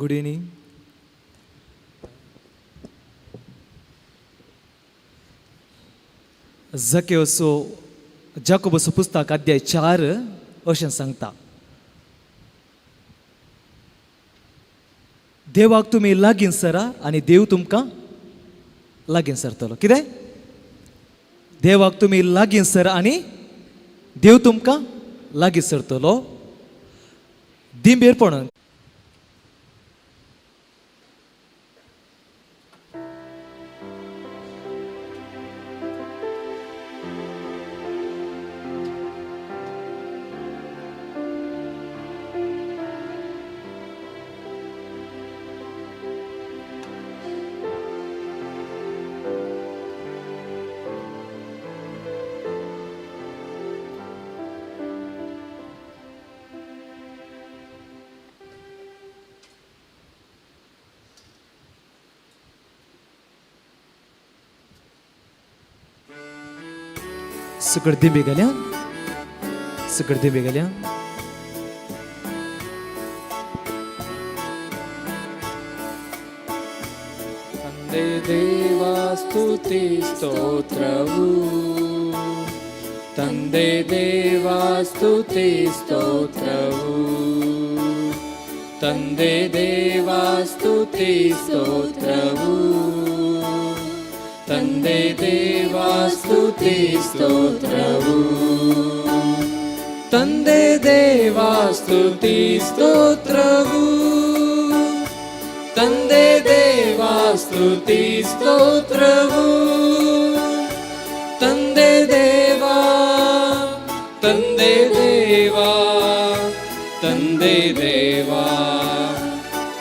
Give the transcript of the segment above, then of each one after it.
Good evening. जकेवसो जाकोबसो पुस्तक अध्याय 4 अशें सांगता, देवाक तुमी लागीं सरा आनी देव तुमकां लागीं सरतलो. कितें? देवाक तुमी लागीं सरा आनी देव तुमकां लागीं सरतलो. दिंबेरपण सकड दिंबे गेल्या, सकड दिंबे गेल्या. ತಂದೆ ದೇವಾ ಸ್ತುತಿ ಸ್ತೋತ್ರವು, ತಂದೆ ದೇವಾ ಸ್ತುತಿ ಸ್ತೋತ್ರವು, ತಂದೆ ದೇವಾ ಸ್ತುತಿ ಸ್ತೋತ್ರವು, ತಂದೆ ದೇವಾ ಸ್ತುತಿ ಸ್ತೋತ್ರವು, ತಂದೆ ದೇವಾ ಸ್ತುತಿ ಸ್ತೋತ್ರವು, ತಂದೆ ದೇವಾ ಸ್ತುತಿ ಸ್ತೋತ್ರವು, ತಂದೆ ದೇವಾ, ತಂದೆ ದೇವಾ, ತಂದೆ ದೇವಾ,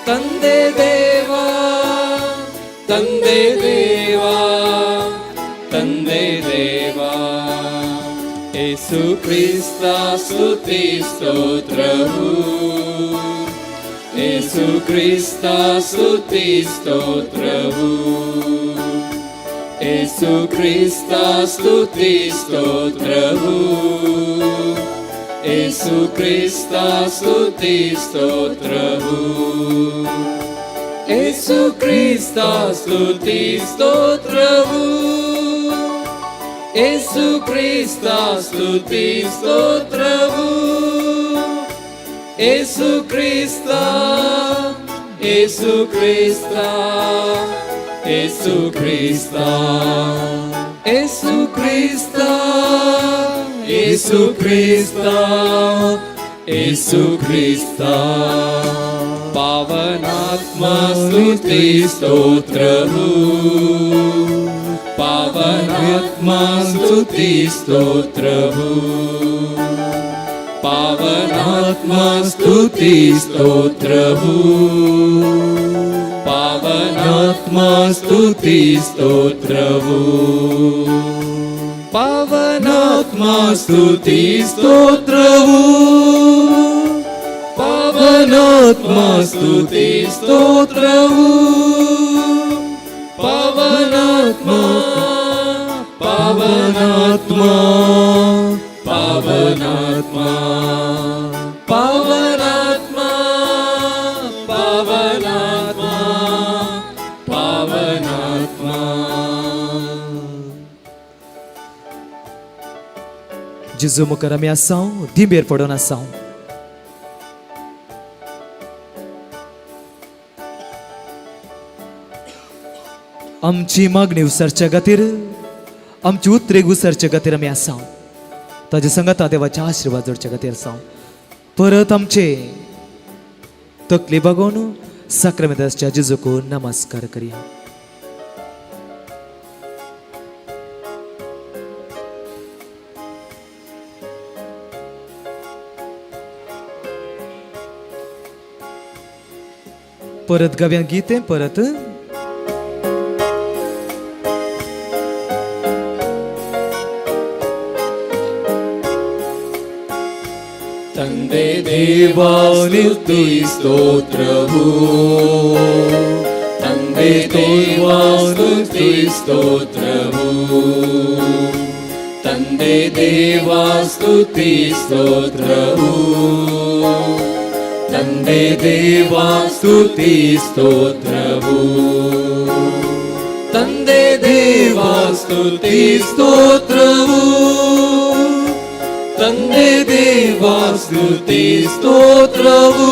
ತಂದೆ ದೇವಾ, ತಂದೆ ದೇವಾ, ತಂದೆ ದೇವಾ, ಯೇಸು ಕ್ರಿಸ್ತ ಸ್ತುತಿ ಸ್ತೋತ್ರವು, ಯೇಸು ಕ್ರಿಸ್ತ ಸ್ತುತಿ ಸ್ತೋತ್ರವು, ಯೇಸು ಕ್ರಿಸ್ತ ಸ್ತುತಿ ಸ್ತೋತ್ರವು, ಯೇಸು ಕ್ರಿಸ್ತ ಸ್ತುತಿ ಸ್ತೋತ್ರವು, ಯೇಸು ಕ್ರಿಸ್ತ ಸ್ತುತಿ ಸ್ತೋತ್ರವು, ಯೇಸು ಕ್ರಿಸ್ತ ಸ್ತುತಿ ಸ್ತೋತ್ರವು, ಯೇಸು ಕ್ರಿಸ್ತ, ಯೇಸು ಕ್ರಿಸ್ತ, ಯೇಸು ಕ್ರಿಸ್ತ, ಯೇಸು ಕ್ರಿಸ್ತ, ಯೇಸು ಕ್ರಿಸ್ತ, ಯೇಸು ಕ್ರಿಸ್ತ, ಪಾವನಾತ್ಮ ಸ್ತುತಿ ಸ್ತೋತ್ರವು, ಪಾವನಾತ್ಮ ಸ್ತುತಿ ಸ್ತೋತ್ರವು, ಪಾವನಾತ್ಮ ಸ್ತುತಿ ಸ್ತೋತ್ರವು, ಪಾವನಾತ್ಮ ಸ್ತುತಿ ಸ್ತೋತ್ರವು, ಪಾವನಾತ್ಮ ಸ್ತುತಿ ಸ್ತೋತ್ರವು, ಪಾವನಾತ್ಮ ಸ್ತುತಿ ಸ್ತೋತ್ರವು, ಪಾವನಾತ್ಮ, ಪಾವನಾತ್ಮ, ಪಾವನಾತ್ಮ, ಪಾವನಾತ್ಮ, ಪಾವನಾತ್ಮ, ಪಾವನಾತ್ಮ. जेजू मुखार आमी आसाव, दिंबेर पडून आसाव. आमची मागणी विसरच्या खातीर, आमची उतरेक विसरच्या खातीर आमी आसाव. ताजे संगता देवाचे आशिर्वाद जोडच्या खातीर आसाव. परत आमचे तकली बागोवन साक्रामेंताच्या जेजूक नमस्कार करया. परत गावया गीत परत. ತಂದೆ ದೇವಾ ಸ್ತುತಿ ಸ್ತೋತ್ರವು, ತಂದೆ ದೇವಾ ಸ್ತುತಿ ಸ್ತೋತ್ರವು, ತಂದೆ ದೇವಾ ಸ್ತುತಿ ಸ್ತೋತ್ರವು, ತಂದೆ ದೇವಾ ಸ್ತುತಿ ಸ್ತೋತ್ರವು, ತಂದೆ ದೇವಾ ಸ್ತುತಿ ಸ್ತೋತ್ರವು, ತಂದೆ ದೇವಾ ಸ್ತುತಿ ಸ್ತೋತ್ರವು,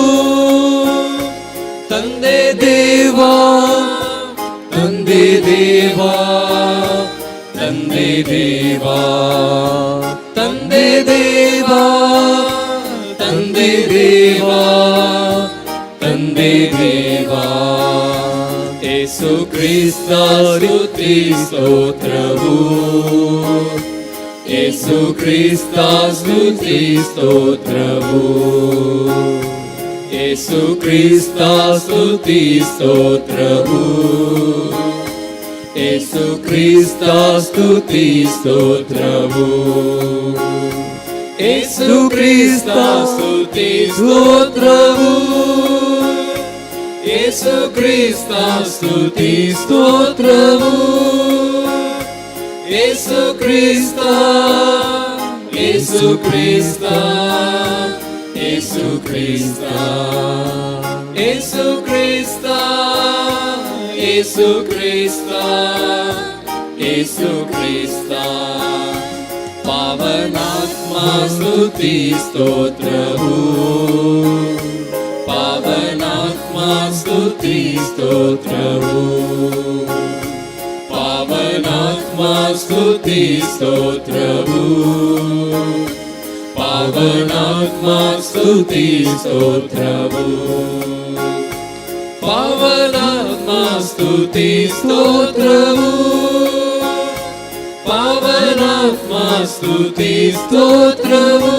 ತಂದೆ ದೇವಾ, ತಂದೆ ದೇವಾ, ತಂದೆ ದೇವಾ, ತಂದೆ ದೇವಾ, ತಂದೆ ದೇವಾ, ತಂದೆ ದೇವಾ, ಯೇಸು ಕ್ರಿಸ್ತ ಸ್ತುತಿ ಸ್ತೋತ್ರವು, ಯೇಸು ಕ್ರಿಸ್ತ ಸ್ತುತಿ ಸ್ತೋತ್ರವು, ಯೇಸು ಕ್ರಿಸ್ತ ಸ್ತುತಿ ಸ್ತೋತ್ರವು, ಯೇಸು ಕ್ರಿಸ್ತ ಸ್ತುತಿ ಸ್ತೋತ್ರವು, ಯೇಸು ಕ್ರಿಸ್ತ ಸ್ತುತಿ ಸ್ತೋತ್ರವು, ಯೇಸು ಕ್ರಿಸ್ತ ಸ್ತುತಿ ಸ್ತೋತ್ರವು, ಯೇಸು ಕ್ರಿಸ್ತ, ಯೇಸು ಕ್ರಿಸ್ತ, ಯೇಸು ಕ್ರಿಸ್ತ, ಯೇಸು ಕ್ರಿಸ್ತ, ಯೇಸು ಕ್ರಿಸ್ತ, ಯೇಸು ಕ್ರಿಸ್ತ, ಪಾವನಾತ್ಮ ಸ್ತುತಿ ಸ್ತೋತ್ರವು, ಪಾವನಾತ್ಮ ಸ್ತುತಿ ಸ್ತೋತ್ರವು, ಪಾವನಾತ್ಮ ಸ್ತುತಿ ಸ್ತೋತ್ರವು, ಪಾವನಾತ್ಮ ಸ್ತುತಿ ಸ್ತೋತ್ರವು, ಪಾವನಾತ್ಮ ಸ್ತುತಿ ಸ್ತೋತ್ರವು, ಪಾವನಾತ್ಮ ಸ್ತುತಿ ಸ್ತೋತ್ರವು,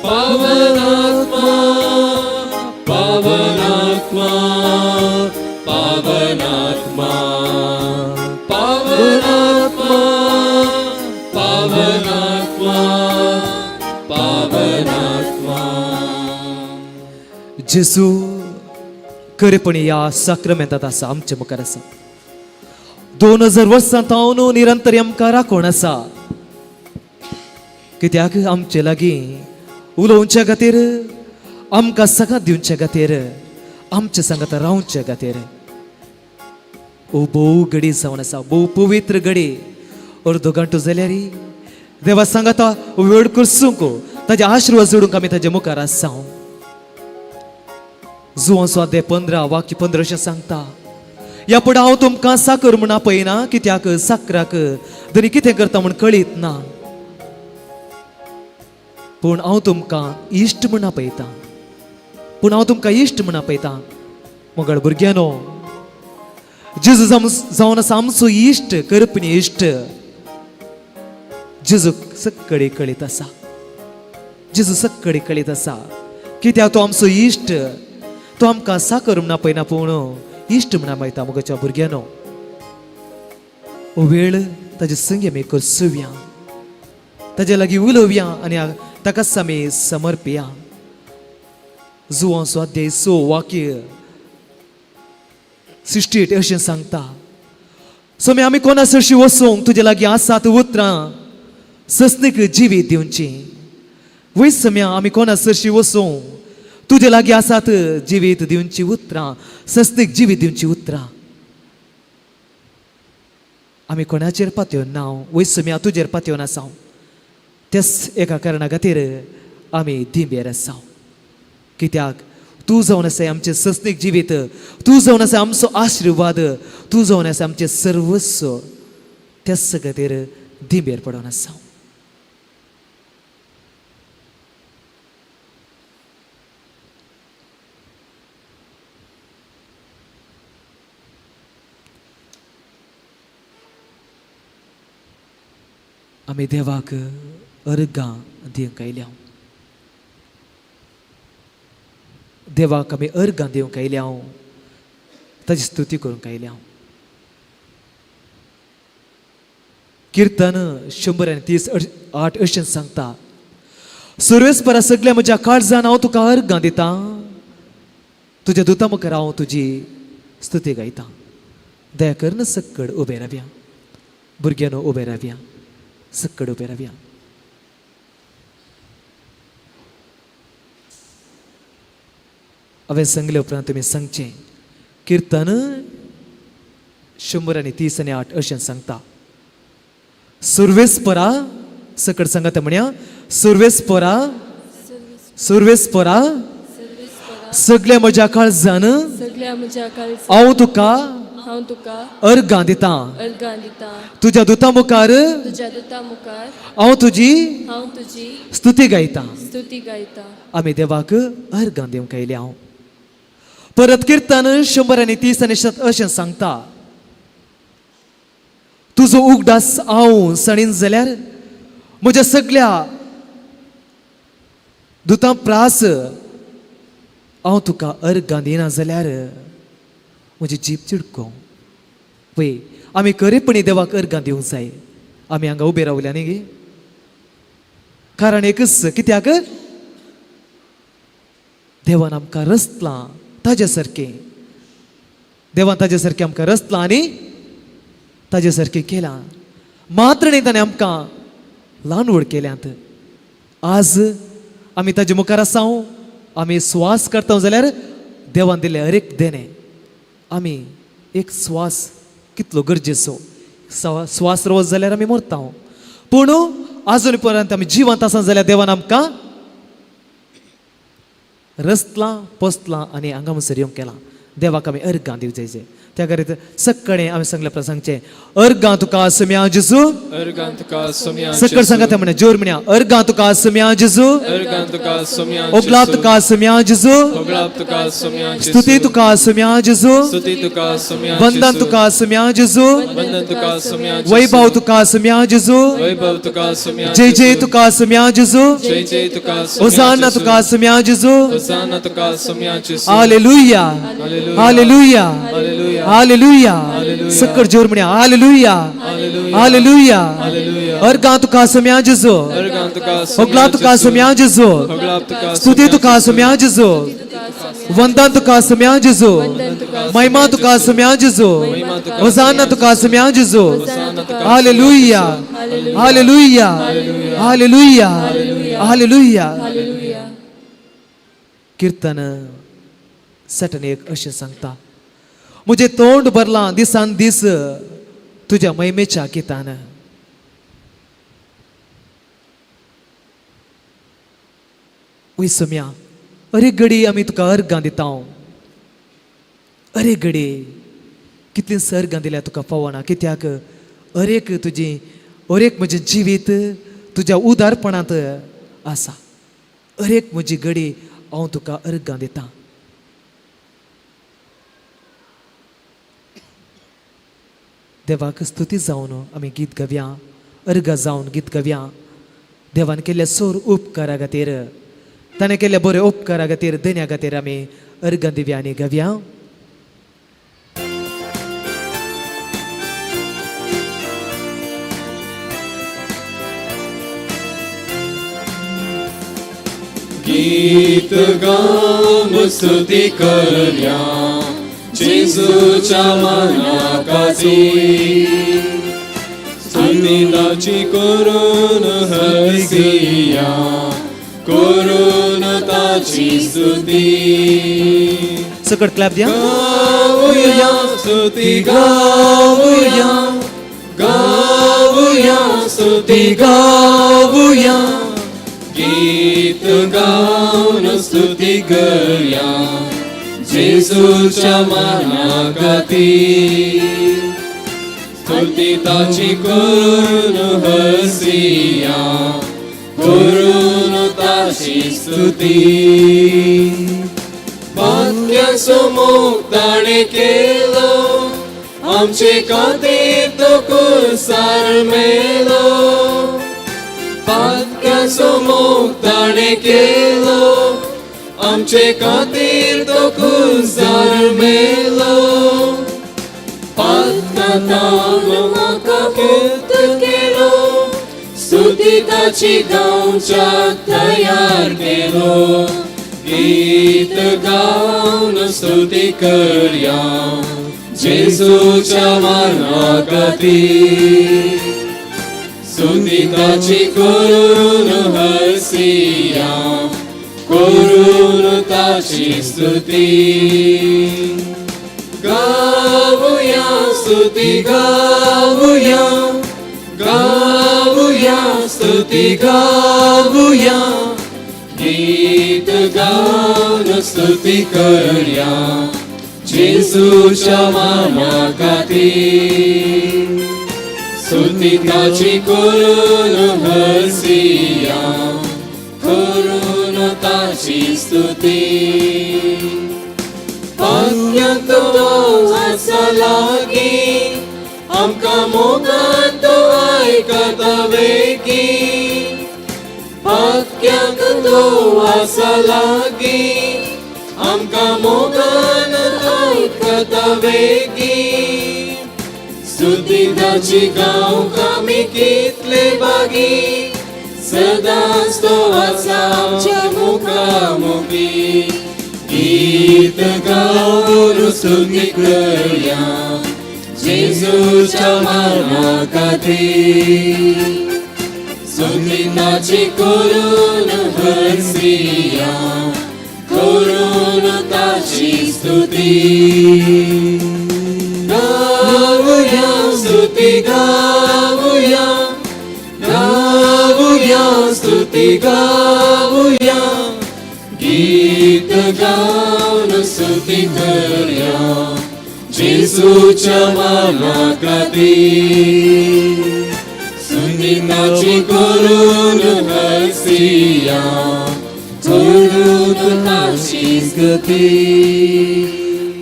ಪಾವನಾತ್ಮ, ಪಾವನಾತ್ಮ, ಪಾವನಾತ್ಮ, ಪಾವನಾತ್ಮ, ಪಾವನಾತ್ಮ, ಪಾವನಾತ್ಮ. जेजू खरेपणी ह्या साक्रमेंतात आसा, आमचे मुखार आसा. 2000 वर्सां तावन निरंतर आमकां राखण आसा. कित्याक आमचे लागीं उलोवच्या खातीर, आमकां सकाळ दिवच्या खातीर, आमचे सांगात रावच्या खातीर. ओ भोव घडी जावन आसा, भोव पवित्र घडी. अर्दो घंटो जाल्यार देवा सांगाता वेळ करसूंक ताजे आशिर्वाद जोडूंक आमी ताजे मुखार आसा. जुवां स्वाध्याय 15 वाक्य 15 अशें सांगता, ह्या फुडें हांव तुमकां साकर म्हूण आपयना, कित्याक साकराक धनी कितें करता म्हूण कळीत ना, पूण हांव तुमकां इश्ट म्हूण आपयतां, पूण हांव तुमकां इश्ट म्हूण आपयतां. मोगाळ भुरग्यांनो, जेजू जावन आसा आमचो इश्ट, करपणी इश्ट. जेजू सगळे कळीत आसा, जेजू सगळे कळीत आसा, कित्याक तो आमचो इश्ट. तो आमकां साकर म्हूण आपयना, पूण इश्ट म्हूण आपयता. मोगाच्या भुरग्यांनो, हो वेळ ताजे संगी आमी करसुया, ताजे लागीं उलोवया आनी ताकाच आमी समर्पया. जुवां स्वाध्याय 6 वाक्य 68 अशें सांगता, सोमी आमी कोणा सरशी वचूंक? तुजे लागीं आसात उतरां सस्नीक जिवीत दिवची. वय सम्या, आमी कोणा सरशी वचूंक? तुजे लागीं आसात जिवीत दिवची उतरां, सस्नीक जिवीत दिवची उतरां. आमी कोणाचेर पातयेवन ना, वय सम्या, तुजेर पातयेवन आसा. त्याच एका कारणा खातीर आमी दिंबेर आसा, कित्याक तूं जावन आसा आमचें सस्नीक जिवीत, तूं जावन आसा आमचो आशिर्वाद, तूं जावन आसा आमचें सर्वस्व. त्याच खातीर दिंबेर पडोवन आसा. आमी देवाक अर्गां दिवंक आयल्या, देवाक आमी अर्गां दिवंक आयल्या, ताजी स्तुती करूंक आयल्या. कीर्तन 130:8 अशें सांगता, सुर्वेस्परा सगल्या म्हज्या काळजान हांव तुका अर्गां दितां, तुज्या दुता मुखार हांव तुजी स्तुती गायतां. दया करून सक्कड उबें रावया. भुरग्यांनो, उबें रावया, सक्कड उबें रावया. हांवें सांगले उपरांत तुमी सांगचें. किर्तन 130:8 अशें सांगता, सुर्वेस्परा सकट सांगता म्हणया, सुर्वेस्परा सुर्वेस्परा सगळ्या म्हज्या काळजान सगळ्या म्हज्या काळजान हांव तुका हांव तुका अर्गां दितां, अर्गां दितां, तुज्या दुता मुखार तुज्या दुता मुखार हांव तुजी हांव तुजी स्तुती गायतां. स्तुती गायतां. आमी देवाक अर्गां दिवंक आयले हांव. परत किर्तन 130:7 अशें सांगता, तुजो उगडास हांव सणीन जाल्यार म्हज्या सगल्या दुतां प्रास हांव तुका अर्गां दिना जाल्यार म्हजी जीब चिडको. पळय आमी खरेपणी देवाक अर्गां दिवंक जाय. आमी हांगा उबे रावल्या न्ही गे, कारण एकच कित्याक देवान आमकां रचलां ताजे सारकें, देवान ताजे सारकें आमकां रचलां आनी ताजे सारकें केलां. मात्र न्ही ताणें आमकां ल्हान व्हड केल्यात. आज आमी ताजे मुखार आसा, आमी स्वास करता जाल्यार देवान दिल्लें हर एक देणें. आमी एक स्वास कितलो गरजेचो, स्वास रोज जाल्यार आमी मरता, पूण आजून पर्यंत आमी जिवंत आसा जाल्यार देवान आमकां रचलां पोसलां आनी हांगा म्हणसर येवंक केलां. देवाक आमी अर्गां दिवंक जाय. त्या खातीर सकाळीं आमी सांगल्या प्रमाण सांगचें, अर्गां तुका सोम्या जेजू. अर्गां तुका सोम्या. सकळ सांगता म्हण्या, जोर म्हण्या, अर्गां तुका सोम्या जेजू, अर्गां तुका सोम्या. ओगलाप तुका सोम्या जेजू, ओगलाप तुका सोम्या. स्तुती तुका सोम्या जेजू, स्तुती तुका सोम्या. वंदन तुका सोम्या जेजू, वंदन तुका सोम्या. वैभव तुका सोम्या जेजू, वैभव तुका सोम्या. जय जय तुका सोम्या जेजू, जय जय तुका. होसाना तुका सोम्या जेजू, होसाना तुका सोम्या जेजू. Hallelujah hallelujah hallelujah. सकळ जोर म्हण्या हालेलुया हालेलुया. अर्गां तुका सोम्या जेजू, अर्गां तुका. ओगला तुका सोम्या जेजू, ओगलाप तुका. स्तुती तुका सोम्या जेजू, वंदन तुका सोम्या जेजू, महिमा तुका सोम्या जेजू, होसाना तुका सोम्या Jezu. Hallelujah hallelujah hallelujah hallelujah. Hallelujah. किर्तन 61 अशें सांगता, म्हजें तोंड भरलां दिसान दीस तुज्या महिमेच्या गितान. वय सोम्या, अरे घडी आमी तुका अर्गां दिता. अरे घडी कितलीं सर्गां दिल्या तुका पावना, कित्याक अरेक तुजी अरेक म्हजें जिवीत तुज्या उदारपणांत आसा. अरेक म्हजी घडी हांव तुका अर्गां दितां. देवाक स्तुती जावन आमी गीत गावया, अर्गां जावन गीत गावया. देवान केल्ल्या सोर उपकारा खातीर, ताणें केल्ल्या बऱ्या उपकारा खातीर, दन्या खातीर आमी अर्गां दिवया आनी गावया. गीत गाऊन स्तुती करया जेजूच्या मनाकाची, स्तुती ताची करून हसिया, करून ताची स्तुती. सकट क्लॅप द्या. गाऊया स्तुती गाऊया, गाऊया स्तुती गाऊया, गीत गाऊन स्तुती करया जेजूच्या मनाकाती, स्तुती ताची करून हसिया, करून ताची स्तुती. पातक्या समोर ताणे केलो, आमचे खातीर तो कुसार मेलो. पातक्या समोर ताणे केलो, आमचे खातीर तो कुसार मेलो. पातकांतान म्हाका मुक्त केलो, स्तुती ताची गावच्याक तयार केलो. गीत गाऊन स्तुती करया जेजूच्या मनाकाती, स्तुती ताची करून हसिया, करून ताची स्तुती. गावया स्तुती गावया, गावया स्तुती गावया, गीत गावन स्तुती करया जेजूच्या माना खातीर. स्तुती ताची करून हरसिया, करून ताची स्तुती. पाक्यांक तो आसा लागीं, आमकां मोगान तो आयकता वेगीं. पाक्यांक तो आसा लागीं, आमकां मोगान आयकता वेगीं. स्तुती ताची गावंक आमी कितले भागी, सदांच तो आसा आमच्या मुखामुखी. गीत गावन स्तुती करया जेजूच्या माना खातीर. स्तुती ताची करून हरसिया, करून ताची स्तुती. गावया स्तुती गावया, गावया स्तुती गावया, गीत गावन स्तुती करया जेजूच्या माना खातीर. स्तुती ताची करून हरसिया, करून ताची स्तुती.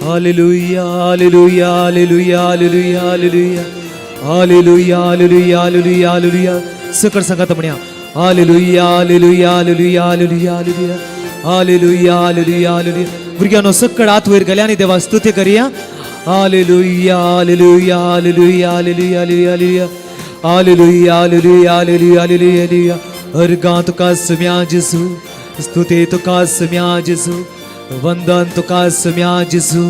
Hallelujah, hallelujah, hallelujah, hallelujah, hallelujah, hallelujah, hallelujah, hallelujah, hallelujah. सकळ सांगात म्हणया. Hallelujah, hallelujah, hallelujah, hallelujah, hallelujah, hallelujah, hallelujah, hallelujah. भुरग्यांनो, सकळ हात वयर गेले आनी देवा स्तुती करया. Hallelujah, hallelujah, hallelujah, hallelujah, hallelujah, hallelujah, hallelujah, hallelujah, hallelujah, hallelujah. अर्गां तुका सुम्या जेजू, स्तुती तुका सुम्या जेजू, वंदन तुका सुम्या जेजू.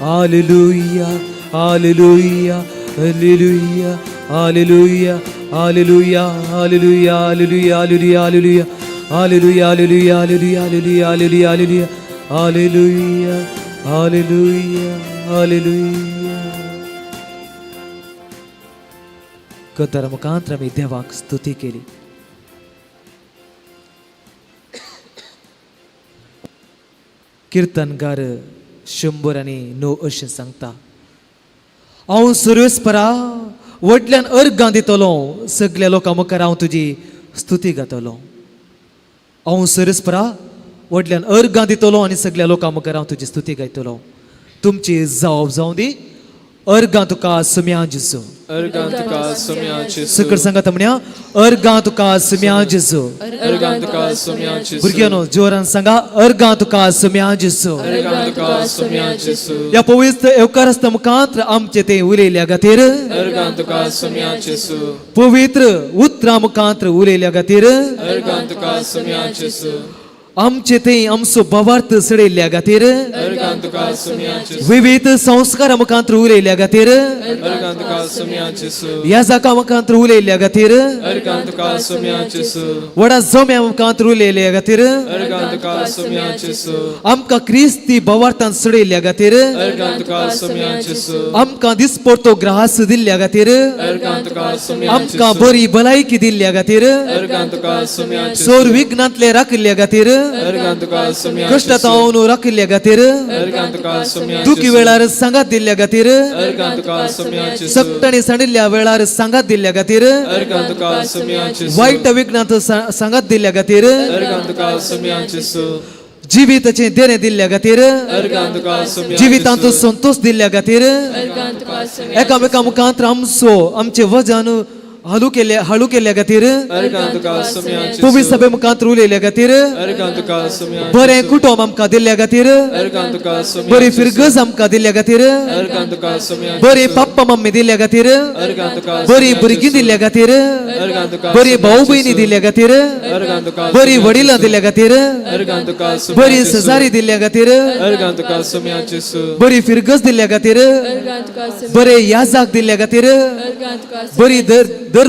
Hallelujah, hallelujah, hallelujah, hallelujah, hallelujah, hallelujah, hallelujah, hallelujah, hallelujah, hallelujah, hallelujah, hallelujah, hallelujah, hallelujah, hallelujah, hallelujah, hallelujah, hallelujah. कतर मुखांत आमी देवाक स्तुती केली. किर्तनकार 109 अशें सांगता, हांव सुर्वेस्परा व्हडल्यान अर्गां दितलो, सगल्या लोकां मुखार हांव तुजी स्तुती गातलो. हांव सुर्वेस्परा व्हडल्यान अर्गां दितलो आनी सगल्या लोकां मुखार हांव तुजी स्तुती गायतलो. तुमची जावप जावं दी. अर्गां तुका सुम्या जेजू. अर्गां तुका सुम्या जेजू. सकळ सांगात म्हणया, अर्गां तुका सुम्या जेजू. अर्गां तुका सुम्या जेजू. भुरग्यांनो, जोरान सांगा, अर्गां तुका सुम्या जेजू. अर्गां तुका सुम्या जेजू. ह्या पवित्र येवकारस्थ मुखांत आमचे ते उलयल्या खातीर. अर्गां तुका सुम्या जेजू. पवित्र उतरां मुखांत उलयल्या खातीर. अर्गां तुका सुम्या जेजू. आमचे ते आमचो भावार्थ चडयल्ल्या खातीर. अर्गां तुका सुम्या जेजू. विविध संस्कारा मुखांत उलयल्या खातीर. अर्गां तुका सुम्या जेजू. ह्या जाका मुखांत उलयल्या खातीर. अर्गां तुका सुम्या जेजू. व्हडा जम्या मुखांत उलयल्या खातीर. अर्गां तुका सुम्या जेजू. आमकां क्रिस्ती भावार्थान चडयल्ल्या खातीर. अर्गां तुका सुम्या जेजू. आमकां दिसपडतो ग्रास दिल्ल्या खातीर. अर्गां तुका सुम्या आमकां जेजू. बरी भलायकी दिल्ल्या खातीर. अर्गां तुका सुम्या जेजू. सोर विघ्नांतले राखिल्ल्या खातीर. अर्गां तुका सुम्या जेजू. कश्टांत राखिल्ल्या खातीर. अर्गां तुका सुम्या दुखी जेजू. वेळार सांगात दिल्ल्या खातीर. अर्गां तुका सुम्या जेजू. सक्तणी सांडिल्ल्या वेळार सांगात दिल्ल्या खातीर. अर्गां तुका सुम्या जेजू. वायट विघ्नांत सांगात दिल्ल्या खातीर. अर्गां तुका सुम्या जेजू. जिविताचें देणें दिल्ल्या खातीर. अर्गां तुका सुम्या जिवितांत जेजू. संतोष दिल्ल्या खातीर. अर्गां तुका सुम्या. एकामेका मुखांत आमचो आमचें वजन हालू केल्ल्या हाळू केल्ल्या खातीर. अर्गां तुका सुम्या जेजू. पवित्र सभे मुखांत उलयल्या खातीर. अर्गां तुका सुम्या बरें जेजू. कुटुंब आमकां दिल्ल्या खातीर. अर्गां तुका सुम्या बरी जेजू. फिरगज आमकां दिल्ल्या खातीर. अर्गां तुका सुम्या बरी जेजू. पप्पा मम्मी दिल्ल्या खातीर. अर्गां तुका बरी सुम्या भुरगीं जेजू. दिल्ल्या खातीर. अर्गां तुका बरी सुम्या भाऊ जेजू. भयणी दिल्ल्या खातीर. अर्गां तुका बरी सुम्या वडिलां जेजू. दिल्ल्या खातीर. अर्गां तुका सुम्या बरी जेजू. शेजारी दिल्ल्या खातीर. अर्गां तुका सुम्या जेजू. बरी फिरगज दिल्ल्या खातीर. अर्गां तुका सुम्या. बरे याजाक दिल्ल्या खातीर. अर्गां तुका बरी सुम्या. दर दर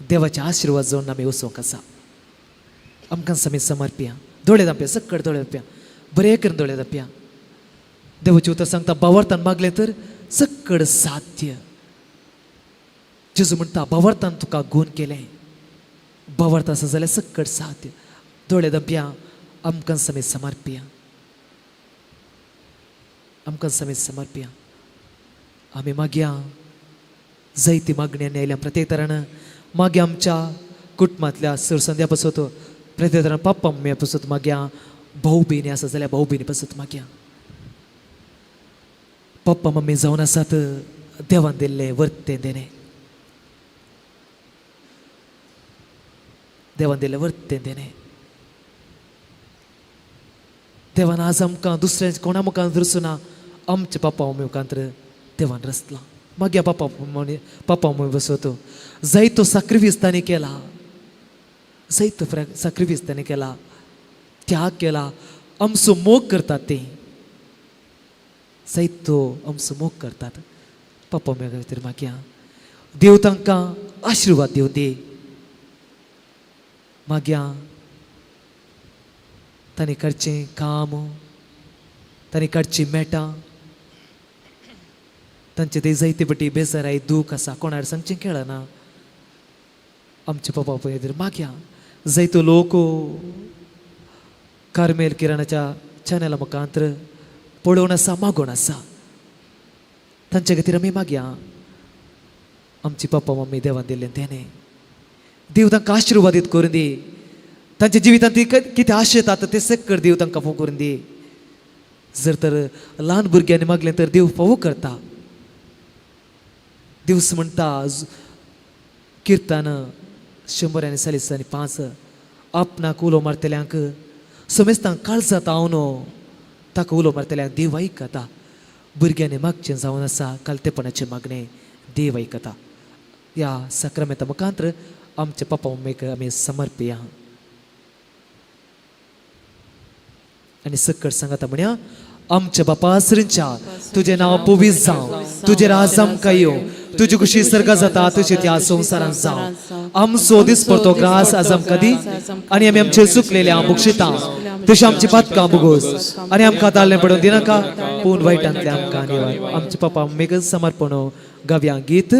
देवाचे आशिर्वाद जावन आमी वचूंक आसा. आमकां आमी समर्पया, दोळे धांपया, सक्कड दोळे धांपया, बरें करून दोळे धांपया. देवाचें उतर सांगता, भावार्थान मागलें तर सक्कड साध्य. जेजू म्हणटा, भावार्थान तुका गूण केलें, भावार्थ आसा जाल्यार सक्कड साध्य. दोळे धांपया, आमकां आमी समर्पया, आमकां आमी समर्पया. आमी मागया जायती मागण्यांनी आयल्या प्रत्येक तरान मागीर आमच्या कुटुंबांतल्या सरसंद्या पसत, प्रत्येक तरान पप्पा मम्मी पसत मागया, भाऊ भयणी आसा जाल्यार भाऊ भयणी पसत मागया. पप्पा मम्मी जावन आसात देवान दिल्ले वर्तें देणें, देवान दिल्लें वर्तें देणें. देवान आज आमकां दुसऱ्या कोणा मुखार रचूना, आमच्या पप्पा मम्मी मुखार देवान रचला. मागीर पप्पा मम्मी, पप्पा मम्मी बसत जायतो साक्रिफीस तांणी केला, जायतो साक्रिफीस तांणी केला, त्याग केला, आमचो मोग करतात ते, जायतो आमचो मोग करतात. पप्पा मम्मी खातीर मागया, देव तांकां आशिर्वाद दिवं दी. मागया तांणी करचें काम, तांणी काडची मेटां, तांचे ते जायते पटी बेजाराय दूख आसा, कोणार सांगचें खेळना. आमचे पप्पा पळय मागया, जायतो लोक कार्मेल किरणाच्या चॅनला मुखांत्र पळोवन आसा, मागोवन आसा, तांचे खातीर आमी मागया. आमची पप्पा मम्मी देवान दिल्लें तेणें, देव तांकां आशिर्वादीत करून दी. तांच्या जिवितांत ती कितें आशेतात तें सक्कर देव तांकां फोव करून दी. जर तर ल्हान भुरग्यांनी मागलें तर देव फोव करता. दिवस म्हणटा किर्तन 145, आपणाक उलो मारतल्यांक समेस्तांक काळजांत हांव ताका उलो मारतल्यांक देव आयकता. भुरग्यांनी मागचें जावन आसा कालतेपणाचें मागणें देव आयकता. ह्या साक्रामेंता मुखांत्र आमच्या पप्पा मम्मीक आमी समर्पया आनी सक्कड सांगता म्हणया, आमच्या बापा सरींच्या, तुजें नांव पवीत जावं, तुजें राज आमकां येवं, तुजी खुशी सर्गा जाता तशी त्या संवसारांत जावं. आमचो दिसपडतो ग्रास आज आमकां दी आनी आमी आमचे चुकलेले हांव बक्षिता तशें आमची पातकां बुगोस आनी आमकां ताळणें पडून दिनाका, पूण वायटांतलें आमकां निवार. आमचे पप्पा मम्मीक समर्पण गावया गीत.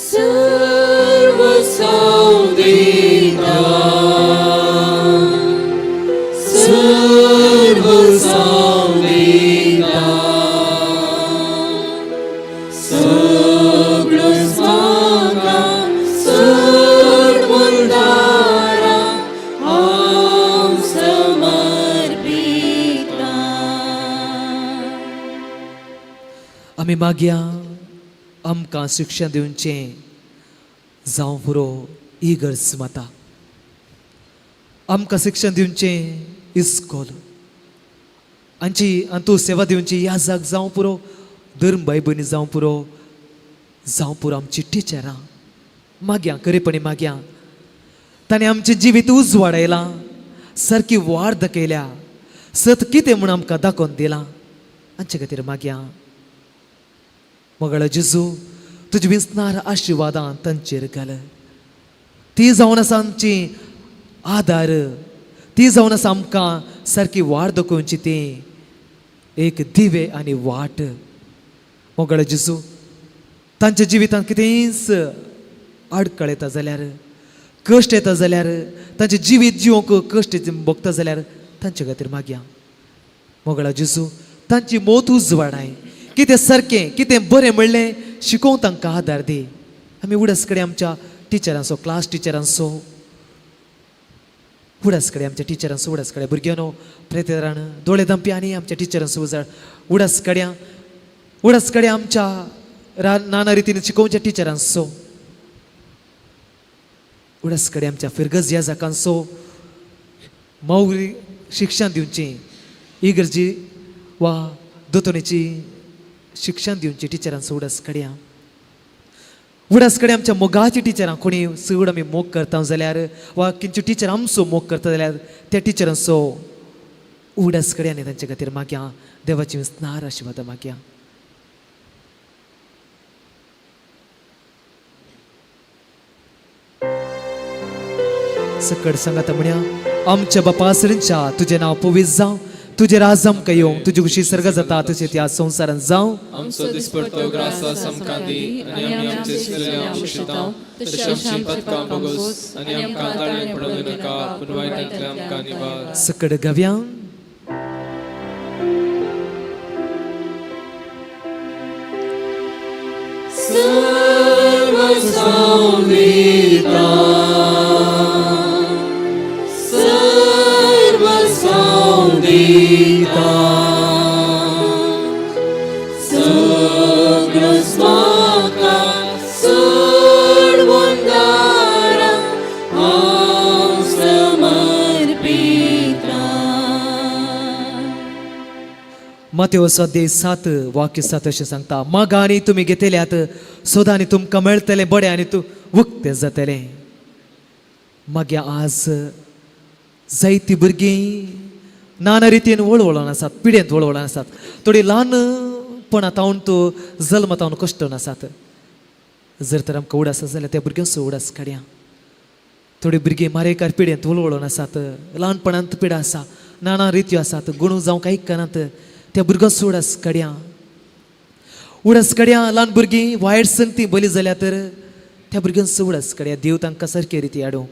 सर्व सावदिता, सर्व सावदिता, सगळोच म्हाका सर्व दारा हांव समर्पिता. आमी मागया आमकां शिक्षण दिवचें जावं पुरो इगर्ज माता, आमकां शिक्षण दिवचें इस्कोल, आमची अंतू सेवा दिवची ह्या जाग जावं पुरो धर्म भाय भयणी जावं पुरो, जावं पुरो आमची टिचरां. मागया खरेपणी मागया, ताणें आमचें जिवीत उजवाडायलां, सारकी वाड दाखयल्या, सत कितें म्हूण आमकां दाखोवन दिलां. हांचे खातीर मागया. मोगाळ जेजू, तुजी विसनार आशिर्वादां तांचेर घाल. ती जावन आसा आमची आदार, ती जावन आसा आमकां सारकी वाड दाखोवची, ती एक दिवे आनी वाट. मोगाळ जेजू, तांच्या जिवितांत कितेंच आडखळ येता जाल्यार, कश्ट येता जाल्यार, तांचें जिवीत जिवंक कश्ट भोगता जाल्यार तांचे खातीर मागया. मोगाळ जेजू, तांची मोत उजवाडाय, कितें सारकें कितें बरें म्हणलें शिकोवंक तांकां आदार दी. आमी उडास कडेन आमच्या टिचरांचो, क्लास टिचरांचो उडास कडेन, आमच्या टिचरांचो उडास कडेन. भुरग्यांनो, प्रेतेरान दोळे धांपी आनी आमच्या टिचरांचो उजाड उडास कड्या, उडास कडेन आमच्या नाना रितीन शिकोवच्या टिचरांचो उडास कडेन, आमच्या फिरगज ह्या जाकांचो मौरी शिक्षण दिवचें इगर्जी वा दोतोनीची शिक्षण दिवची टिचरांचो उडास कड्या. उडास कडेन आमच्या मोगाची टिचरां कोणी चड आमी मोग करता जाल्यार वा खंयच्यो टिचर आमचो मोग करता जाल्यार त्या टिचरांचो उडास कडेन आनी तांचे खातीर मागया देवाची स्नार आशिर्वाद मागया. सकट सांगात म्हण्या आमच्या बापा सरींच्या तुजें नांव पवित्र जावं, तुजें राज आमकां येवं, तुजी खुशी सर्ग जाता तशें त्या संवसारांत जावं. आमचो दिसपडतो ग्रास आमकां दी आनी आमी आमचे शिकलेल्या बक्षिता तशें आमची पदकां भोगोस आनी आमकां ताळें पडूं नाका पूण वायटांतल्या आमकां निवार. सकट गव्या. सगळोच म्हाका सोडून दारा हांव समर्पिता. मातेव स्वाध्याय 7 वाक्य 7 अशें सांगता, मागा आनी तुमी घेतल्यात, सोदा आनी तुमकां मेळटलें, बरें आनी तूं उक्तें जातलें. मागीर आज जायतीं भुरगीं नाना रितीन वळवळोन आसात, पिडेंत वळवळोन आसात, थोडी ल्हानपणा तावन तूं जल्म तावन कश्टन आसात. जर तर आमकां उडास आसा जाल्यार त्या भुरग्यांचो उडास काडया. थोडी भुरगीं मारेकार पिडेंत वळवळोन आसात, ल्हानपणांत पिडा आसा, नाना रित्यो आसात, गुणू जावंक आयकनात, त्या भुरग्यांचो उडास काडया. उडास काडया. ल्हान भुरगीं वायट संगती बली जाल्या तर त्या भुरग्यांचो उडास काडया. देव तांकां सारके रिती हाडूंक.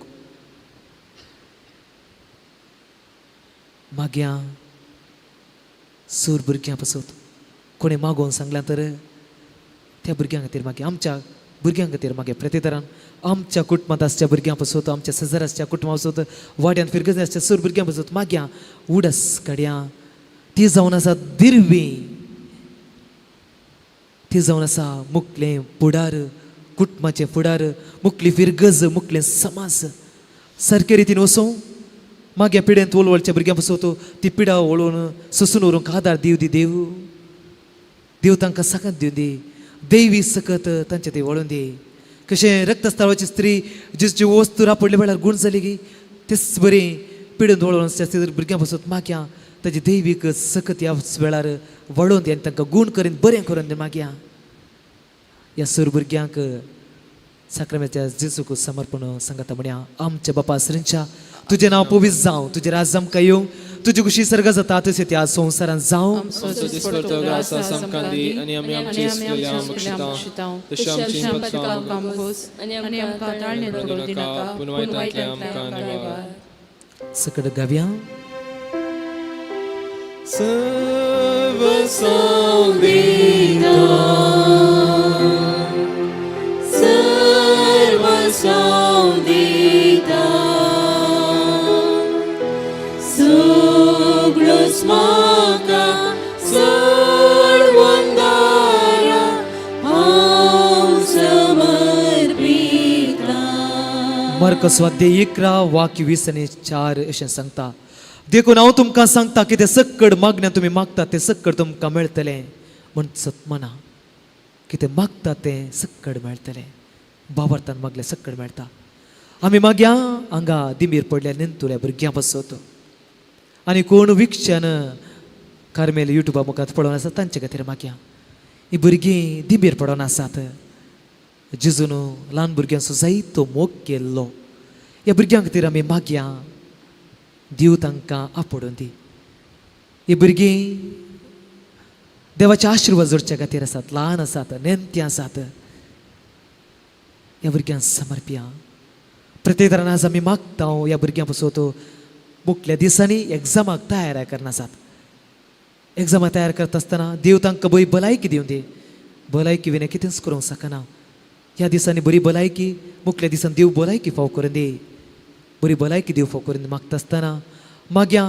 मागया सूर भुरग्यां पासत कोणें मागोवन सांगलां तर त्या भुरग्यां खातीर मागीर, आमच्या भुरग्यां खातीर मागीर प्रत्येतरान आमच्या कुटुंबांत आसच्या भुरग्यां पासत, आमच्या शेजार आसच्या कुटुंबा पासत, वाड्यांत फिरगज आसच्या सूर भुरग्यां पासत मागया उडस काडया. ती जावन आसा दिरवी, ती जावन आसा मुकलें फुडार, कुटुंबाचें फुडार, मुकली फिरगज, मुकलें समाज. सारके रितीन वचूं मागीर पिडेंत वळवळच्या भुरग्यां पासत ती पिडा वळून सोसून व्हरूंक आदार दिव दी देव. देव तांकां सकत दिवन दी, देवी सकत तांचे ते वळून दी. कशें रक्तस्त्रावाची स्त्री जिची वस्तू रापडल्या वेळार गूण जाली गी तेच बरी पिडून वळून आसच्या भुरग्यां पासत मागया ताजी दैवीक सकत ह्या वेळार वळोवन दी आनी तांकां गूण करून बरें करून दी मागया. ह्या सूर भुरग्यांक साक्रामेच्या जेजूक समर्पण सांगता म्हण्या, आमच्या बापा सरींच्या तुजें नांव पवित्र जावं, तुजें राज आमकां येवं, तुजी खुशी सर्ग जाता तशें त्या संवसारांत जावं. आमचो दिसपडतो ग्रास आमकां दी आनी आमी आमची शिकलेल्या बक्षिता तशें आमची पदकां भोगोस आनी आनी आमकां आमकां ताळणें ताळणें पडूं नाका दिनाका पूण वायटांतल्या आमकां निवार. सकट गावया. सर्व सर्व संविता सगळोच म्हाका सोडून दारा हांव समर्पिता. मार्क स्वाध्याय 11 वाक्य 20 आनी 4 अशें सांगता, देखून हांव तुमकां सांगता की ते सक्कड मागण्या तुमी मागतात तें सक्कड तुमकां मेळटलें. म्हूण सतमना कितें मागता तें सक्कड मेळटलें. बाबर्थान मागलें सक्कड मेळटा. आमी मागया हांगा दिमीर पडल्या नेंतुल्या भुरग्यां पासत आनी कोण विक्षान कार्मेल युट्यूबा मुखार पळोवन आसा तांचे खातीर मागया. ही भुरगीं दिमीर पडोवन आसात. जेजून ल्हान भुरग्यांचो जायतो मोग केल्लो. ह्या भुरग्यां खातीर आमी मागया देव तांकां आपोडून दी. ही भुरगीं देवाचे आशिर्वाद जोडच्या खातीर आसात, ल्हान आसात, नेणटीं आसात. ह्या भुरग्यांक समर्पया. प्रत्येक तरान आज आमी मागता ह्या भुरग्यां पासत मुखल्या दिसांनी एग्जामाक तयार करना आसात. एग्जामाक तयार करता आसतना देव तांकां बरी भलायकी दिवन दी. भलायकी विणें कितेंच करूंक शकना. ह्या दिसांनी बरी भलायकी, मुखल्या दिसांनी देव भलायकी फाव करून दी. बरी भलायकी देव फाव करून मागता आसतना मागया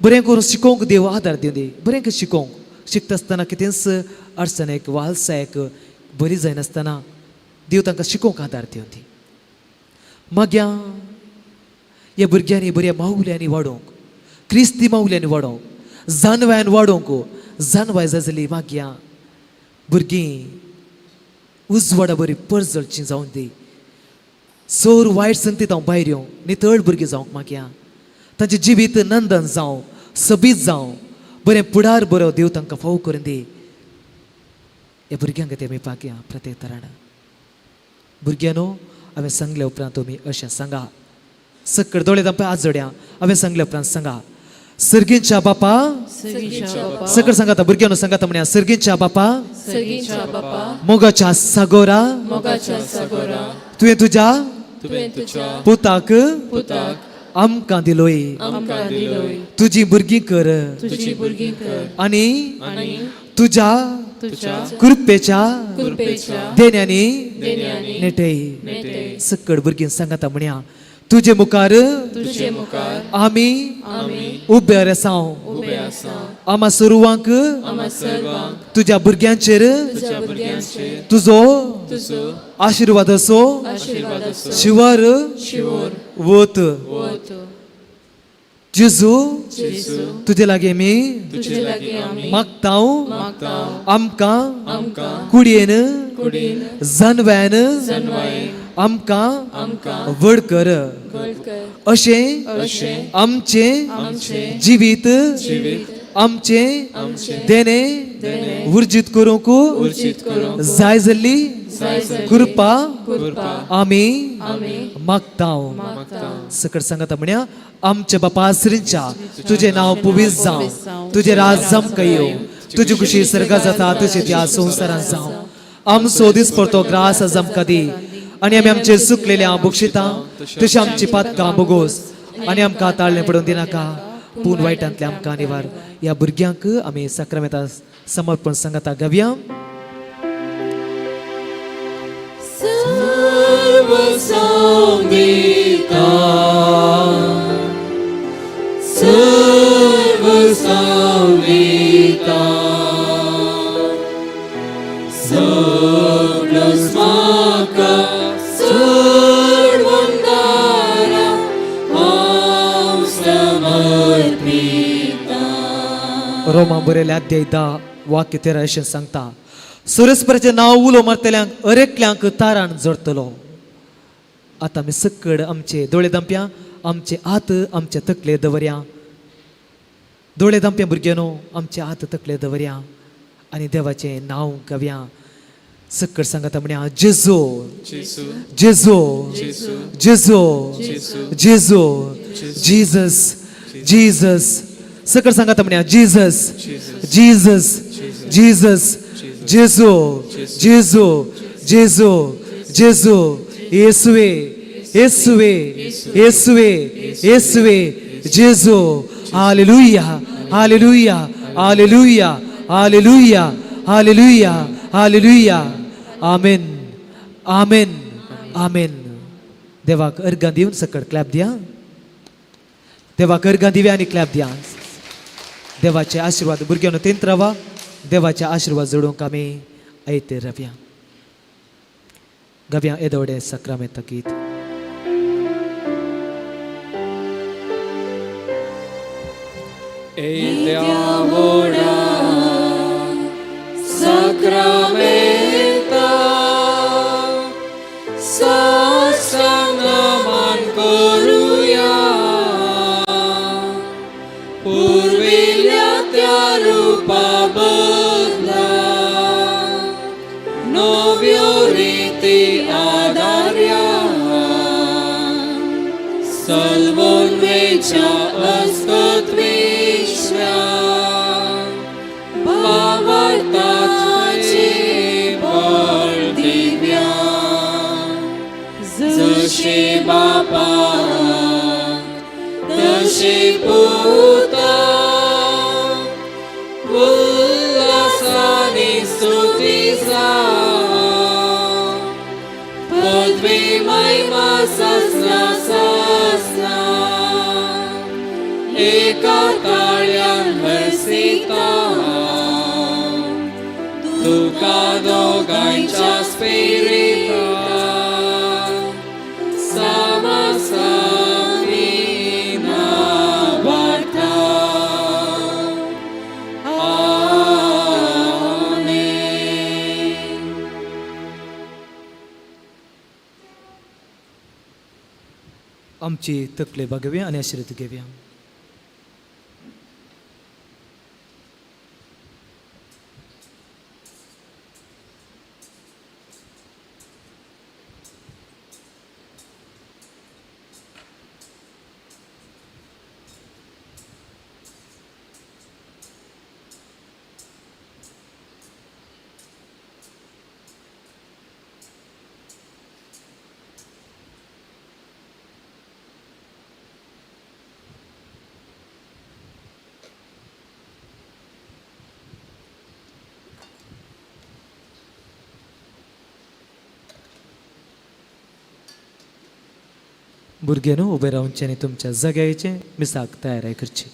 बरें करून शिकोवंक देव आदार दिवन दी. बरें करून शिकोवंक, शिकता आसतना कितेंच अडचणेक वालसायक बरी जायनासतना देव तांकां शिकोवंक आदार दिवन दी. मागया ह्या भुरग्यांनी बऱ्या मावल्यांनी वाडोवंक, क्रिस्ती मावल्यांनी वाडोवंक, जानव्यान वाडोवंक, जानवाय जाय जाली मागया भुरगीं उजवाडा बरी परजळची जावन दी. सोर वायट संगतीत हांव भायर येवं, नितळ भुरगीं जावंक मागया. तांचें जिवीत नंदन जावं, सबीत जावं, बरें पुडार बरो देव तांकां फाव करून दी. ह्या भुरग्यांक ते आमी पागया प्रत्येक तरान. भुरग्यांनो, हांवें सांगल्या उपरांत तुमी अशें सांगा. सकड दोळे दांपे आजोड्या. हांवें सांगल्या उपरांत सांगा, सर्गींच्या बापा. सकड सांगाता भुरग्यांनो, सांगाता म्हणया, सर्गींच्या बापा, सर्गींच्या बापा, मोगाच्या सागोरा, मोगाच्या सागोरा, तुवें तुज्या तुवें तुज्या पुताक पुताक आमकां दिलोय. आमकां दिलोय. तुजी भुरगीं कर तुजी भुरगीं कर आनी आनी तुज्या तुज्या कृपेच्या कृपेच्या देण्यांनी देण्यांनी नेटय. नेटय. सकड भुरगीं सांगाता म्हणया, तुजे मुखार तुजे मुखार आमी आमी उबे आसाव. उबे आसा. आमा सर्वांक आमा सर्वांक तुज्या भुरग्यांचेर तुज्या भुरग्यांचेर तुजो तुजो आशिर्वादाचो आशिर्वादाचो शिवर शिवोर वत. वत. जेजू, जेजू, तुजे लागीं आमी तुजे लागीं आमी मागताव, मागता, आमकां आमकां कुडयेन कुडीन जनव्यान जनवायेन आमकां आमकां व्हड कर. व्हड कर. अशें अशें आमचें आमचें जिवीत जिवीत आमचें आमचें देणें उर्जीत करूंक उर्जीत करूंक जाय जाल्ली जाय जाल्ली कृपा कृपा आमी आमी मागताव. मागता. सकट सांगता म्हण्या, आमच्या बापा श्रींच्या, तुजें नांव पुवीस जावं, तुजें राज आमकां येवं, तुजी खुशी सर्गा जाता तशी त्या संवसारांत जावं. आमचो दिसपडतो ग्रास आज आमकां दी आनी आमी आमचे चुकलेले बक्षिता तशी आमची पातकां बोगोस आनी आमकां ताळणें पडून दिनाका, पूण वायटांतले आमकां निवार. ह्या भुरग्यांक आमी साक्रामेंता समर्पण सांगता गावया. सर्व सांगता, सर्व सांगता, सगळो म्हाका सोडून दारा हांव समर्पिता. रोमा बरयल्या अध्याय 10 वाक्य 13 अशें सांगता, सुरस्पराचें नांव उलो मारतल्यांक अरेकल्यांक तारान जोडटलो. आतां आमी सकड आमचे दोळे दांप्या, आमचे हात आमचे तकले दवरया. दोळे दांप्या भुरग्यांनो, आमचे हात तकले दवरया आनी देवाचें नांव गावया. सकड सांगता म्हणया, जेजो, जेजू, जेजो, जेजू, जेजो, जेजू, जेजो, जीजस, जीजस. सकड सांगता म्हणया, जीजस, जीजस, जीजस, जेजो, जेजो, जेजो, जेजो, येसुवे, येसुवे, येसुवे, येसुवे, जेजो. Hallelujah, hallelujah, hallelujah, hallelujah, hallelujah, hallelujah. Amen, amen, amen. देवाक अर्गां दिवन सकड क्लॅप दिया. देवाक अर्गां दिवया आनी क्लॅप दिया. देवाचे आशिर्वाद भुरग्यांनो तेंत रावा. देवाचे आशिर्वाद जोडूंक आमी आयते रावया. गावया येदोवडे साक्रामेंत गीत. येद्या व्हडा साक्रामेंता साष्टांग नमन करुया, पुर्विल्ल्या त्या रुपा बदला नव्यो रिती आदार्या, सलवून वेच्या अस्कत विश्व्या भावार्थाचे बळ दिव्या, जशी बापा तशी पुता उल्हासानी स्तुती जावं, पदवी महिमा ससना ससना एका ताळ्यान हरसिता तुका दोगांयच्या स्पिरिता सामासामी नावार्था. आमेन. आमची तकले बागोवया आनी आशिर्वाद घेवया. भुरग्यांनो उबें रावचें आनी तुमच्या जाग्याचें मिसाक तयारी करची.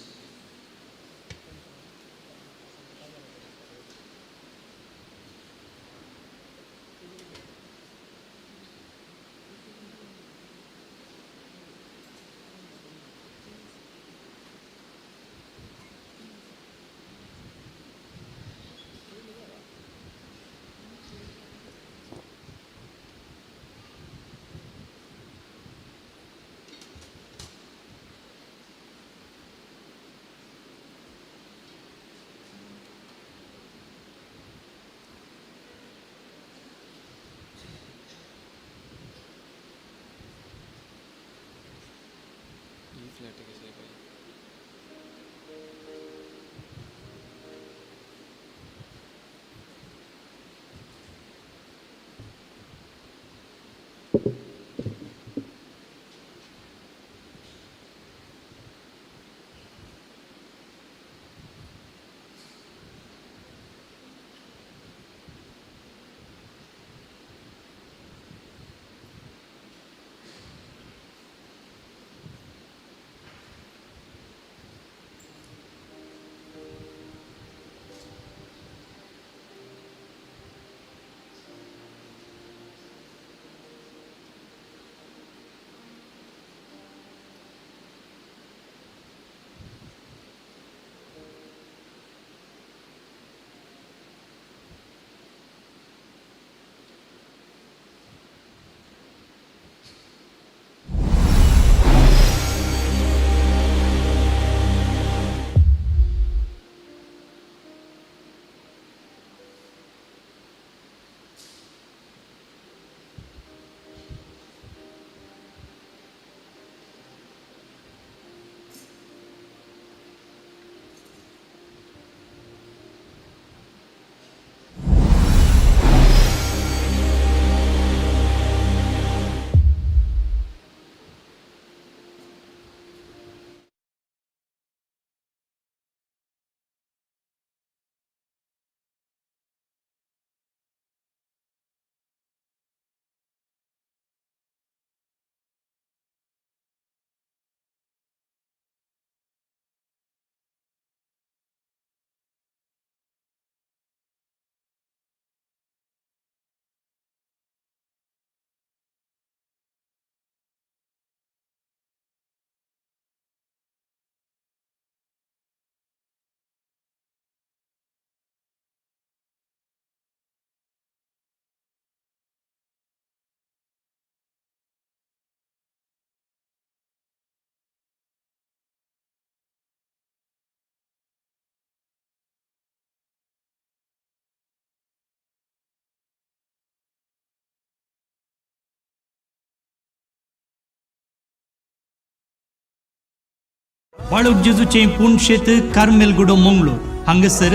बाळूक जेजूचें पुणशेत कार्मेलगुडो मंगळूर हांगासर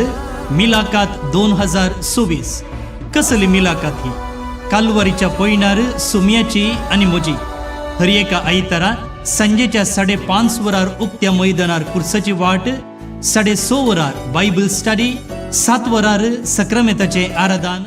मिलाकात 2024. कसली मिलाकात ही? कालवारीच्या पयणार सुम्याची आनी म्हजी. हर एका आयतारा सांजेच्या 5:30 वरार उक्त्या मैदानार कुर्साची वाट, 6:30 वरार बायबल स्टडी, 7 वरार सक्रामेताचें आराधन.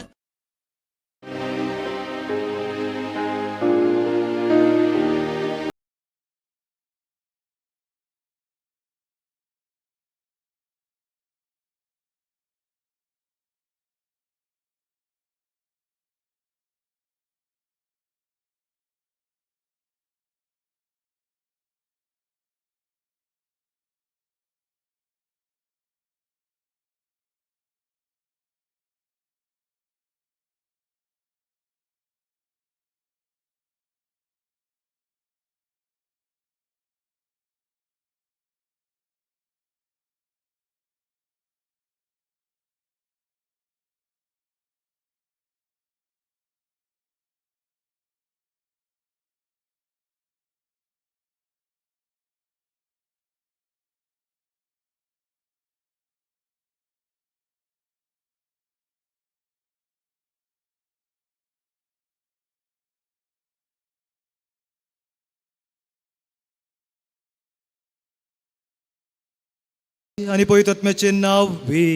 आनी पवित्र नांव वे.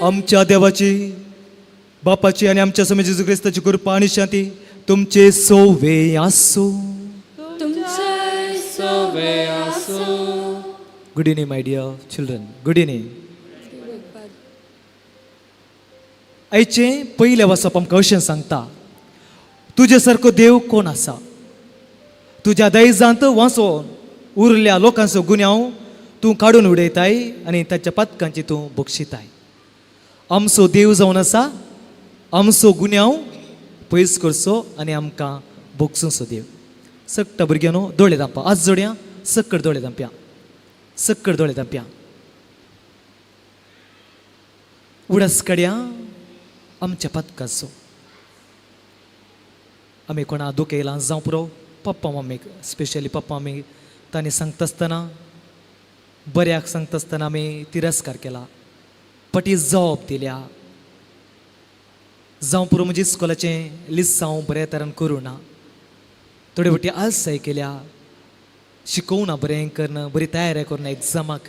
आमच्या देवाची बापाची आनी आमच्या स्वामी जेजू क्रिस्ताची कृपा आनी शांती तुमचे सोवे आसो. तुमचे सोवे आसूं. Good evening my dear children. Good evening. आयचें पयलें वाचप आमकां अशें सांगता, तुजे सारको देव कोण आसा? तुज्या दैजांत वांचोवन उरल्या लोकांचो गुन्यांव तूं काडून उडयताय आनी ताच्या पातकांची तूं बक्षिताय. आमचो देव जावन आसा आमचो गुन्यांव पयस करचो आनी आमकां बोगसुचो देव. सगटा भुरग्यांनो दोळे धांपा, आज जोडया सक्कड दोळे धांपया, सक्कड दोळे धांपया. उडास काडया आमच्या पातकाचो. आमी कोणा दुखयलां जावं पुरो, पप्पा मम्मीक स्पेशली पप्पा मम्मीक तांणी सांगता आसतना, बऱ्याक सांगता आसतना आमी तिरस्कार केला, पटी जबाब दिल्या जावं पुरो. म्हणजे इस्कोलाचें लिसांव बऱ्या तरान करूं ना, थोडे फावटी आलसाय केल्या, शिकोवना ना बरें करून, बरी तयारी करूं ना एग्जामाक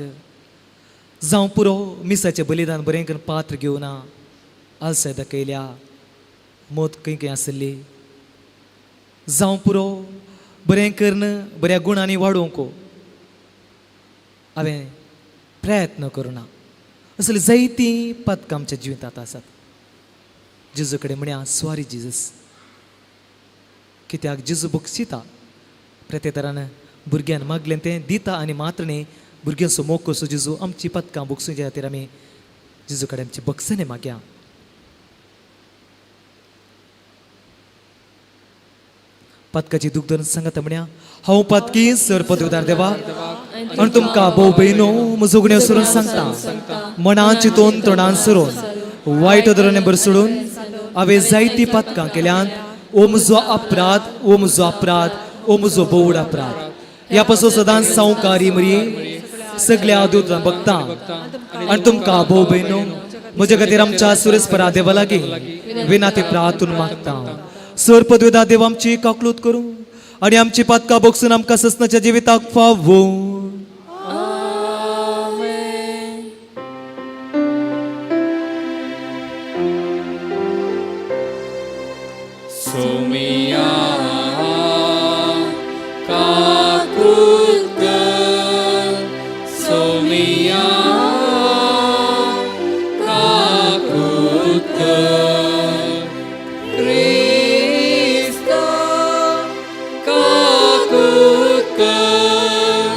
जावं पुरो. मिसाचें बलिदान बरें करून पात्र घेवना, आलसाय दाखयल्या, मत खंय खंय आसली जावं पुरो. बरें करून बऱ्या गुणांनी वाडोवंक हांवें प्रयत्न करूं ना. असली जायतीं पातकां आमच्या जिवितांत आसात. जेजू कडेन म्हणया, सॉरी जिजस. कित्याक जेजू बक्षिता, प्रत्येतरान भुरग्यान मागलें तें दिता आनी मात्र न्ही भुरग्यांचो मोग करचो जेजू आमची पातकां बक्षुच्या खातीर आमी जेजू कडेन आमची बक्षणें मागया. पातकाची दूख धरून सांगता म्हणया, हांव पातकी सर पदवीदार देवा आनी तुमकां भोव भयणो म्हजो गुण्यो सरून सांगता. मनान चिंतून तोंडान सरून वायट धोरणे भरसडून हांवें जायतीं पातकां केल्यांत. ओ म्हजो अपराध, ओ म्हजो अपराध, ओ म्हजो बोवड अपराध. ह्या पासून सदांच सावकारी मरी सगल्या दूतां भक्तां आनी तुमकां भोव भयणो म्हज्या खातीर आमच्या सुरेस्परा देवा लागीं विनाती प्रार्थून मागता. सर पदवेदा देव आमची काकलूत करूं आनी आमची पातकां बक्षून आमकां ससनाच्या जिविताक फावो. सोमिया काकूत कर, सोमिया काकूत कर, क्रिस्ता काकूत कर,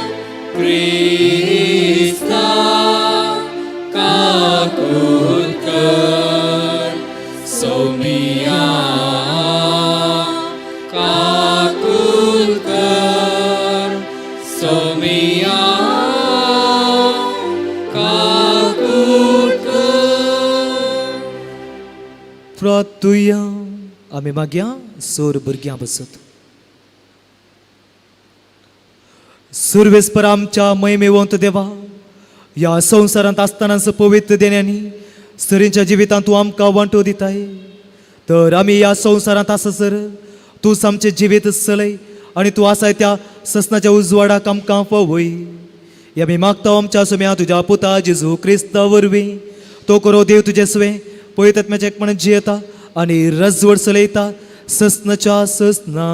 क्रिस्ता काकूत कर, सोमिया काकूत कर, सोमिया काकूत कर. प्रातुया आमी मागया सोर भुरग्यां बसत. सुर्वेस्पर आमच्या महिमेवंत देवा, ह्या संवसारांत आसतनाच पवित्र देण्यांनी सरींच्या जिवितांत तूं आमकां वांटो दिताय, तर आमी ह्या संवसारांत आसासर तूंच आमचें जिवीत चलय आनी तूं आसाय त्या ससनाच्या उजवाडाक आमकां पवय. हे आमी मागता आमच्या सुम्या तुज्या पुता जेजू क्रिस्ता वरवीं. तो करो देव तुजें सुवें पवित्र आत्म्याचें एकपण जियेता आनी रजवड चलयता ससनाच्या ससना.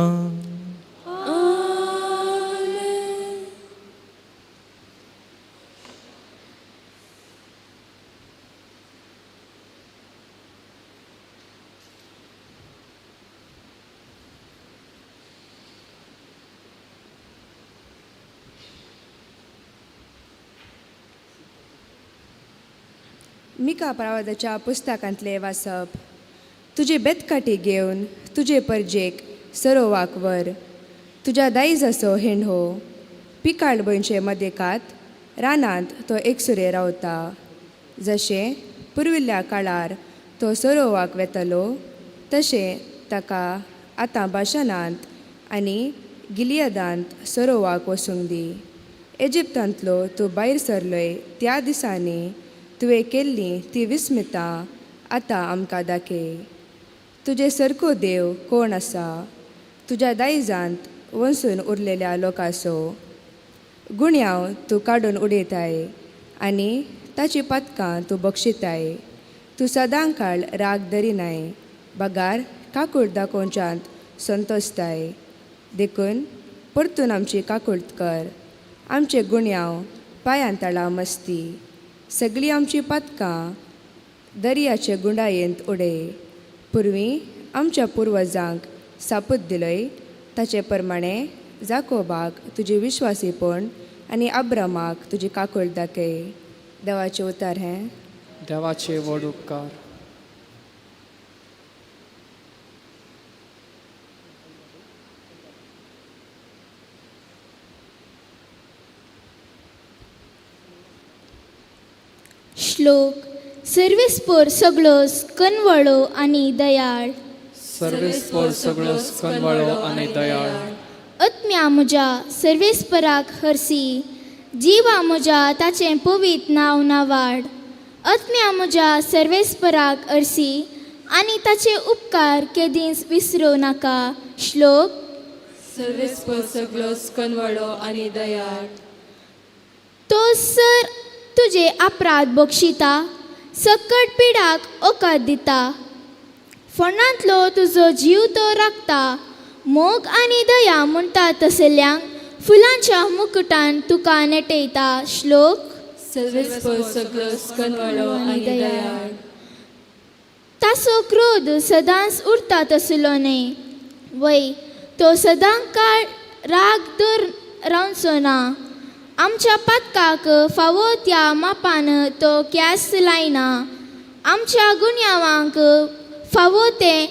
मिका प्रावदाच्या पुस्तकांतलें वाचप. तुजे बेतकाटी घेवन तुजे परजेक सरोवाक व्हर. तुज्या दायजाचो हेंडो पिकाळ भंयचे मदेकात रानांत तो एकसुरे रावता. जशें पुर्विल्ल्या काळार तो सरोवाक वेतालो तशें ताका आतां बाशनांत आनी गिलियदांत सरोवाक वचूंक दी. एजिप्तांतलो तूं भायर सरलोय त्या दिसांनी तुवें केल्लीं तीं विस्मितां आतां आमकां दाखय. तुजे सरको देव कोण आसा तुज्या दायजांत वसून उरलेल्या लोकांचो? गुण्यांव तूं काडून उडयताय आनी ताची पदकां तूं बक्षिताय. तूं सदां काळ राग धरिनाय, बगार काकूळ दाखोवच्यांत संतोशताय. देखून परतून आमची काकूळत कर, आमचे गुण्यांव पांयां तळा मस्ती, सगळीं आमची पदकां दर्याचे गुंडायेंत उडय. पुर्वी आमच्या पुर्वजांक सापूत दिलय ताचे प्रमाणे जाकोबाक तुजी विश्वासीपण आनी अब्रमाक तुजी काकूळ दाखय. देवाचें उतार हें. देवाचे व्हड उपकार. श्लोक सर्वेस्पोर सगळो कनवळो आनी दयाळ. सर्वेस्पोर सगळो कनवळो आनी दयाळ. आत्म्या म्हज्या सर्वेस्पराक हरसी, जिवा म्हज्या ताचें पवीत नांव नावाड. आत्म्या म्हज्या सर्वेस्पराक हरसी आनी ताचे उपकार केदींच विसरूं नाका. श्लोक सर्वेस्पर सगळो कनवळो आनी दयाळ. तो सर तुजे अपराध बक्षिता, सकट पिडाक ओकाद दिता. फोंडांतलो तुजो जीव तो राखता. मोग आनी दया म्हणटा तसल्यांक फुलांच्या मुकुटान तुका नेटयता. श्लोक सर्वेस्पर सगळो कनवळो आनी दयाळ. तासो क्रोध सदांच उरता तसलो न्हय, वय तो सदां काळ राग दर रावचो ना. आमच्या पातकाक फावो त्या मापान तो क्यास लायना. आमच्या गुन्यांवांक फावो तें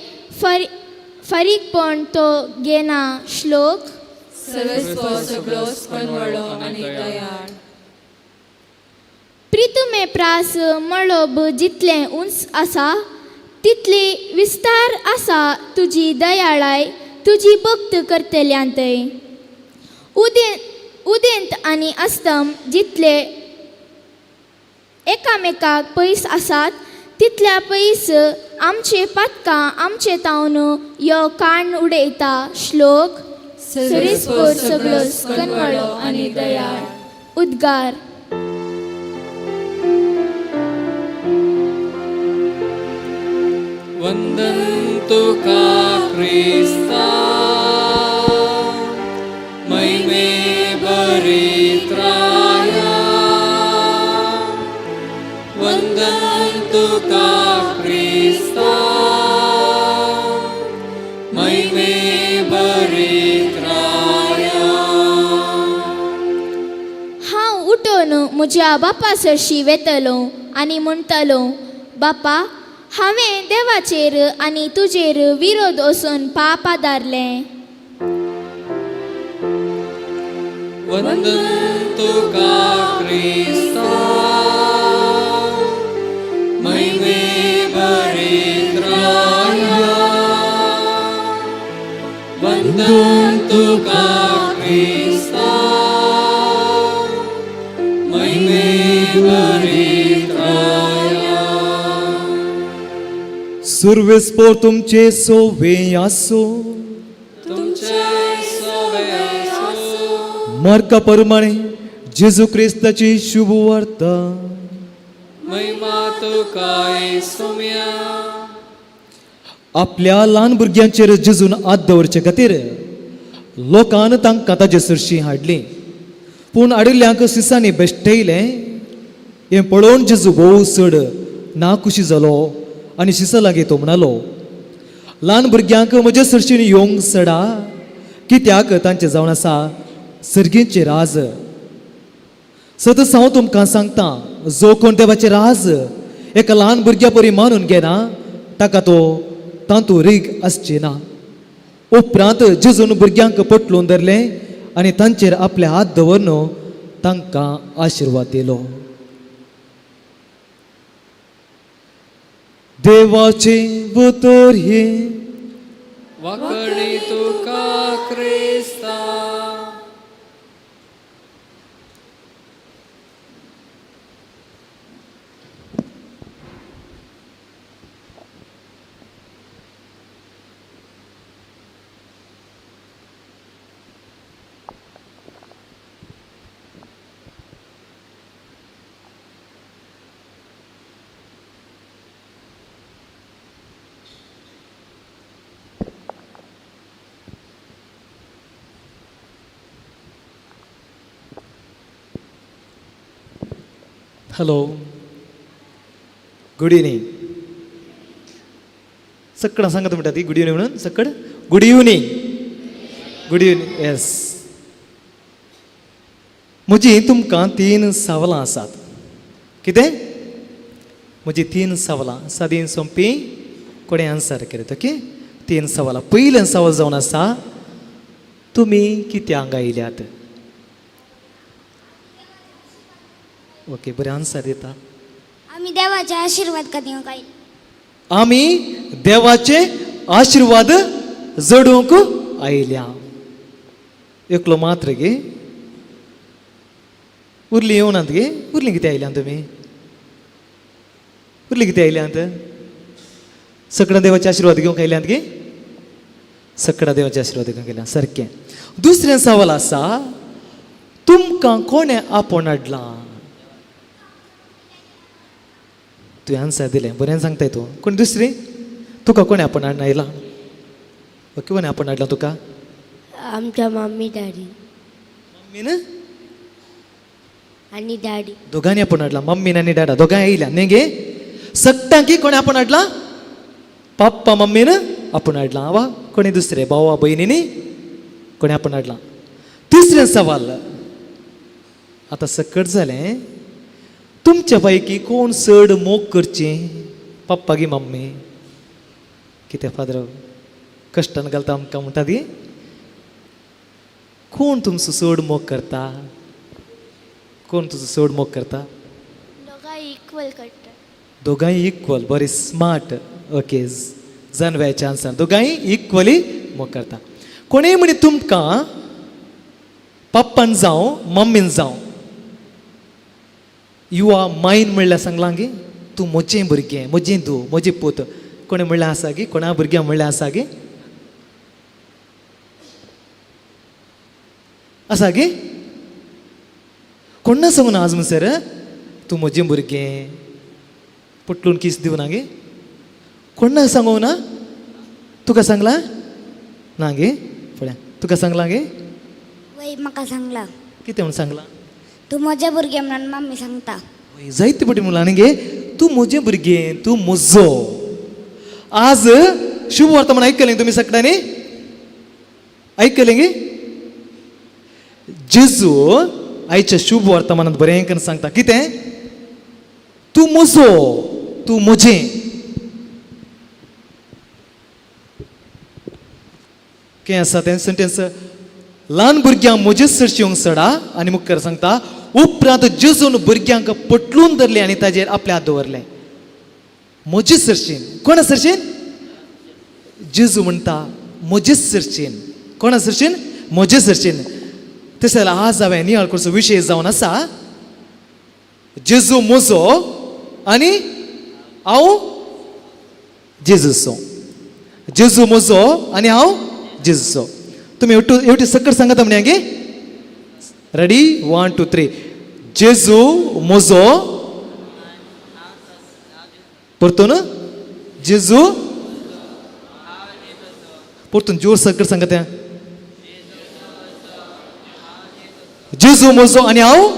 फारीकपण तो घेना. श्लोक सर्वेस्पर सगळो कनवळो आनी दयाळ. प्रितुमे प्रास मळब जितलें उंच आसा तितली विस्तार आसा तुजी दयाळाय तुजी भक्त करतल्यांतय. उदेंत आनी अस्तम जितले एकामेकाक पयस आसात तितल्या पयस आमचे पातकां आमचे तावन यो काण उडयता. श्लोक सर्वेस्पर सगळो कनवळो आनी दयाळ. उद्गार. वंदन तुका क्रिस्ता, महिमे भरित्राया. वंदन तुका क्रिस्ता, महिमे भरित्राया. हांव उठून म्हज्या बापा सरशी वेतलो आनी म्हणटलो, बापा हांवें देवाचेर आनी तुजेर विरोध वचून पाप आदारलें. वंदन तुका क्रिस्ता, महिमे भरित्राया. वंदन तुका क्रिस्ता, महिमे भरित्राया. सुर्वेस्पोर तुमचे सोवे आसो. तुमचे सोवे आसो. मार्का प्रमाणे जेजू क्रिस्ताची शुभ वार्ता. महिमा तुका येसुम्या. आपल्या ल्हान भुरग्यांचेर जेजून हात दवरचे खातीर लोकान तांकां ताजे सरशी हाडली, पूण हाडिल्ल्यांक सिसांनी बेश्टयलें. हें पळोवन जेजू भोव चड नाखुशी जालो आनी शिसा लागीं तो म्हणालो, ल्हान भुरग्यांक म्हजे सरशीन येवंक सडा, कित्याक तांचें जावन आसा सर्गींचे राज. सतच हांव तुमकां सांगता, जो कोण देवाचें राज एका ल्हान भुरग्या परी मानून घेना ताका तो तातूंत रीग आसची ना. उपरांत जेजून भुरग्यांक पटलून धरलें आनी तांचेर आपले हात दवरून तांकां आशिर्वाद दिलो. देवाचें उतर हें. वाकणी तुका क्रिस्ता. Hello, good evening. सकड सांगा म्हणटा ती गुड इवनींग म्हणून सकड. Good evening, good evening. Yes, म्हजी तुमकां तीन सवालां आसात. कितें? म्हजी तीन सवालां, सादी सोंपी. कोणें आन्सर केलें? ओके, तीन सवालां. पयलें सवाल जावन आसा, तुमी कित्याक हांगा आयल्यात? ओके, बरें आन्सर दिता. आमी देवाचे आशिर्वाद खातीर काय. आमी देवाचे आशिर्वाद जोडूंक आयल्या. एकलो मात्र गे, उरली येवनात गे. उरली कितें आयल्यान तुमी? उरली कितें आयल्यांत? सगळ्या देवाचे आशिर्वाद घेवंक आयल्यांत गे. सगळ्या देवाचे आशिर्वाद घेवंक आयल्या सारकें. दुसरें सवाल आसा, तुमकां कोणें आपोवन हाडलां? तुवें आन्सर दिलें, बरें सांगताय तूं. कोण दुसरी? तुका कोणें आपोवन हाडून आयलां? ओके, कोणें आपोवन हाडलां तुका? आमच्या मम्मी डॅडी. मम्मीन आनी डॅडी. दोगांनी आपोवन हाडलां. मम्मीन आनी डॅडा दोगांय आयल्या न्ही गे. सगळ्यांकी कोणें आपोवन हाडलां? पप्पा मम्मीन आपोवन हाडलां वा कोणी दुसरे भावा भयणींनी कोणें आपोवन हाडलां? तिसरें सवाल आतां सकट जालें. तुमच्या पैकी कोण चड मोग करची, पप्पा गी मम्मी? कितें फादर कश्टान घालता आमकां म्हणटा ती? कोण तुमचो चड मोग करता? कोण तुजो चड मोग करता? दोगांय इक्वल करतात. दोगांय इक्वल. बरी, स्मार्ट. ओके, जानव्याचे आन्सर, दोगांय इक्वली मोग करता. कोणूय म्हणी तुमकां, पप्पान जावं मम्मीन जावं, "You are mine" म्हणल्यार सांगलां गे? तूं म्हजें भुरगें, म्हजें धूव, म्हजें पूत, कोणें म्हणलें आसा गे? कोणा भुरग्यां म्हणलें आसा गे? आसा गे? कोण ना सांगू ना आज म्हणसर तूं म्हजें भुरगें, पोटलून कीस दिवना गे? कोण ना सांगू ना? तुका सांगलां ना गे? पळय, तुका सांगलां गे? वय, म्हाका सांगलां. कितें म्हणून सांगलां? तूं म्हजें भुरगें म्हणून मम्मी सांगता. वय, जायते फावटी म्हणलां न्ही गे, तूं म्हजें भुरगें, तूं म्हजो. आज शुभ वर्तमान आयकलें तुमी सगळ्यांनी? आयकलें गे? जेजू आयच्या शुभ वर्तमानात बरें करून सांगता कितें? तूं म्हजो, तूं म्हजें. कितें आसा तें सेंटेन्स? ल्हान भुरग्यांक म्हजे सरशी येवंक सडा. आनी मुखार सांगता, उपरांत जेजून भुरग्यांक पटलून धरलें आनी ताजेर आपले हात दवरले. म्हजे सरशीन. कोणा सरशीन? जेजू म्हणटा, म्हजे सरशीन. कोणा सरशीन? म्हजे सरशीन. तशें जाल्यार आज हांवें नियाळ करचो विशय जावन आसा, जेजू म्हजो आनी हांव जेजूचो. जेजू म्हजो आनी हांव जेजूचो. तुमी एवटू एवटी सकट सांगता म्हणे गे. Ready, one two three. Jezu म्हजो. परतून, जेजू. परतून जोर सकट सांगता. जेजू म्हजो आनी हांव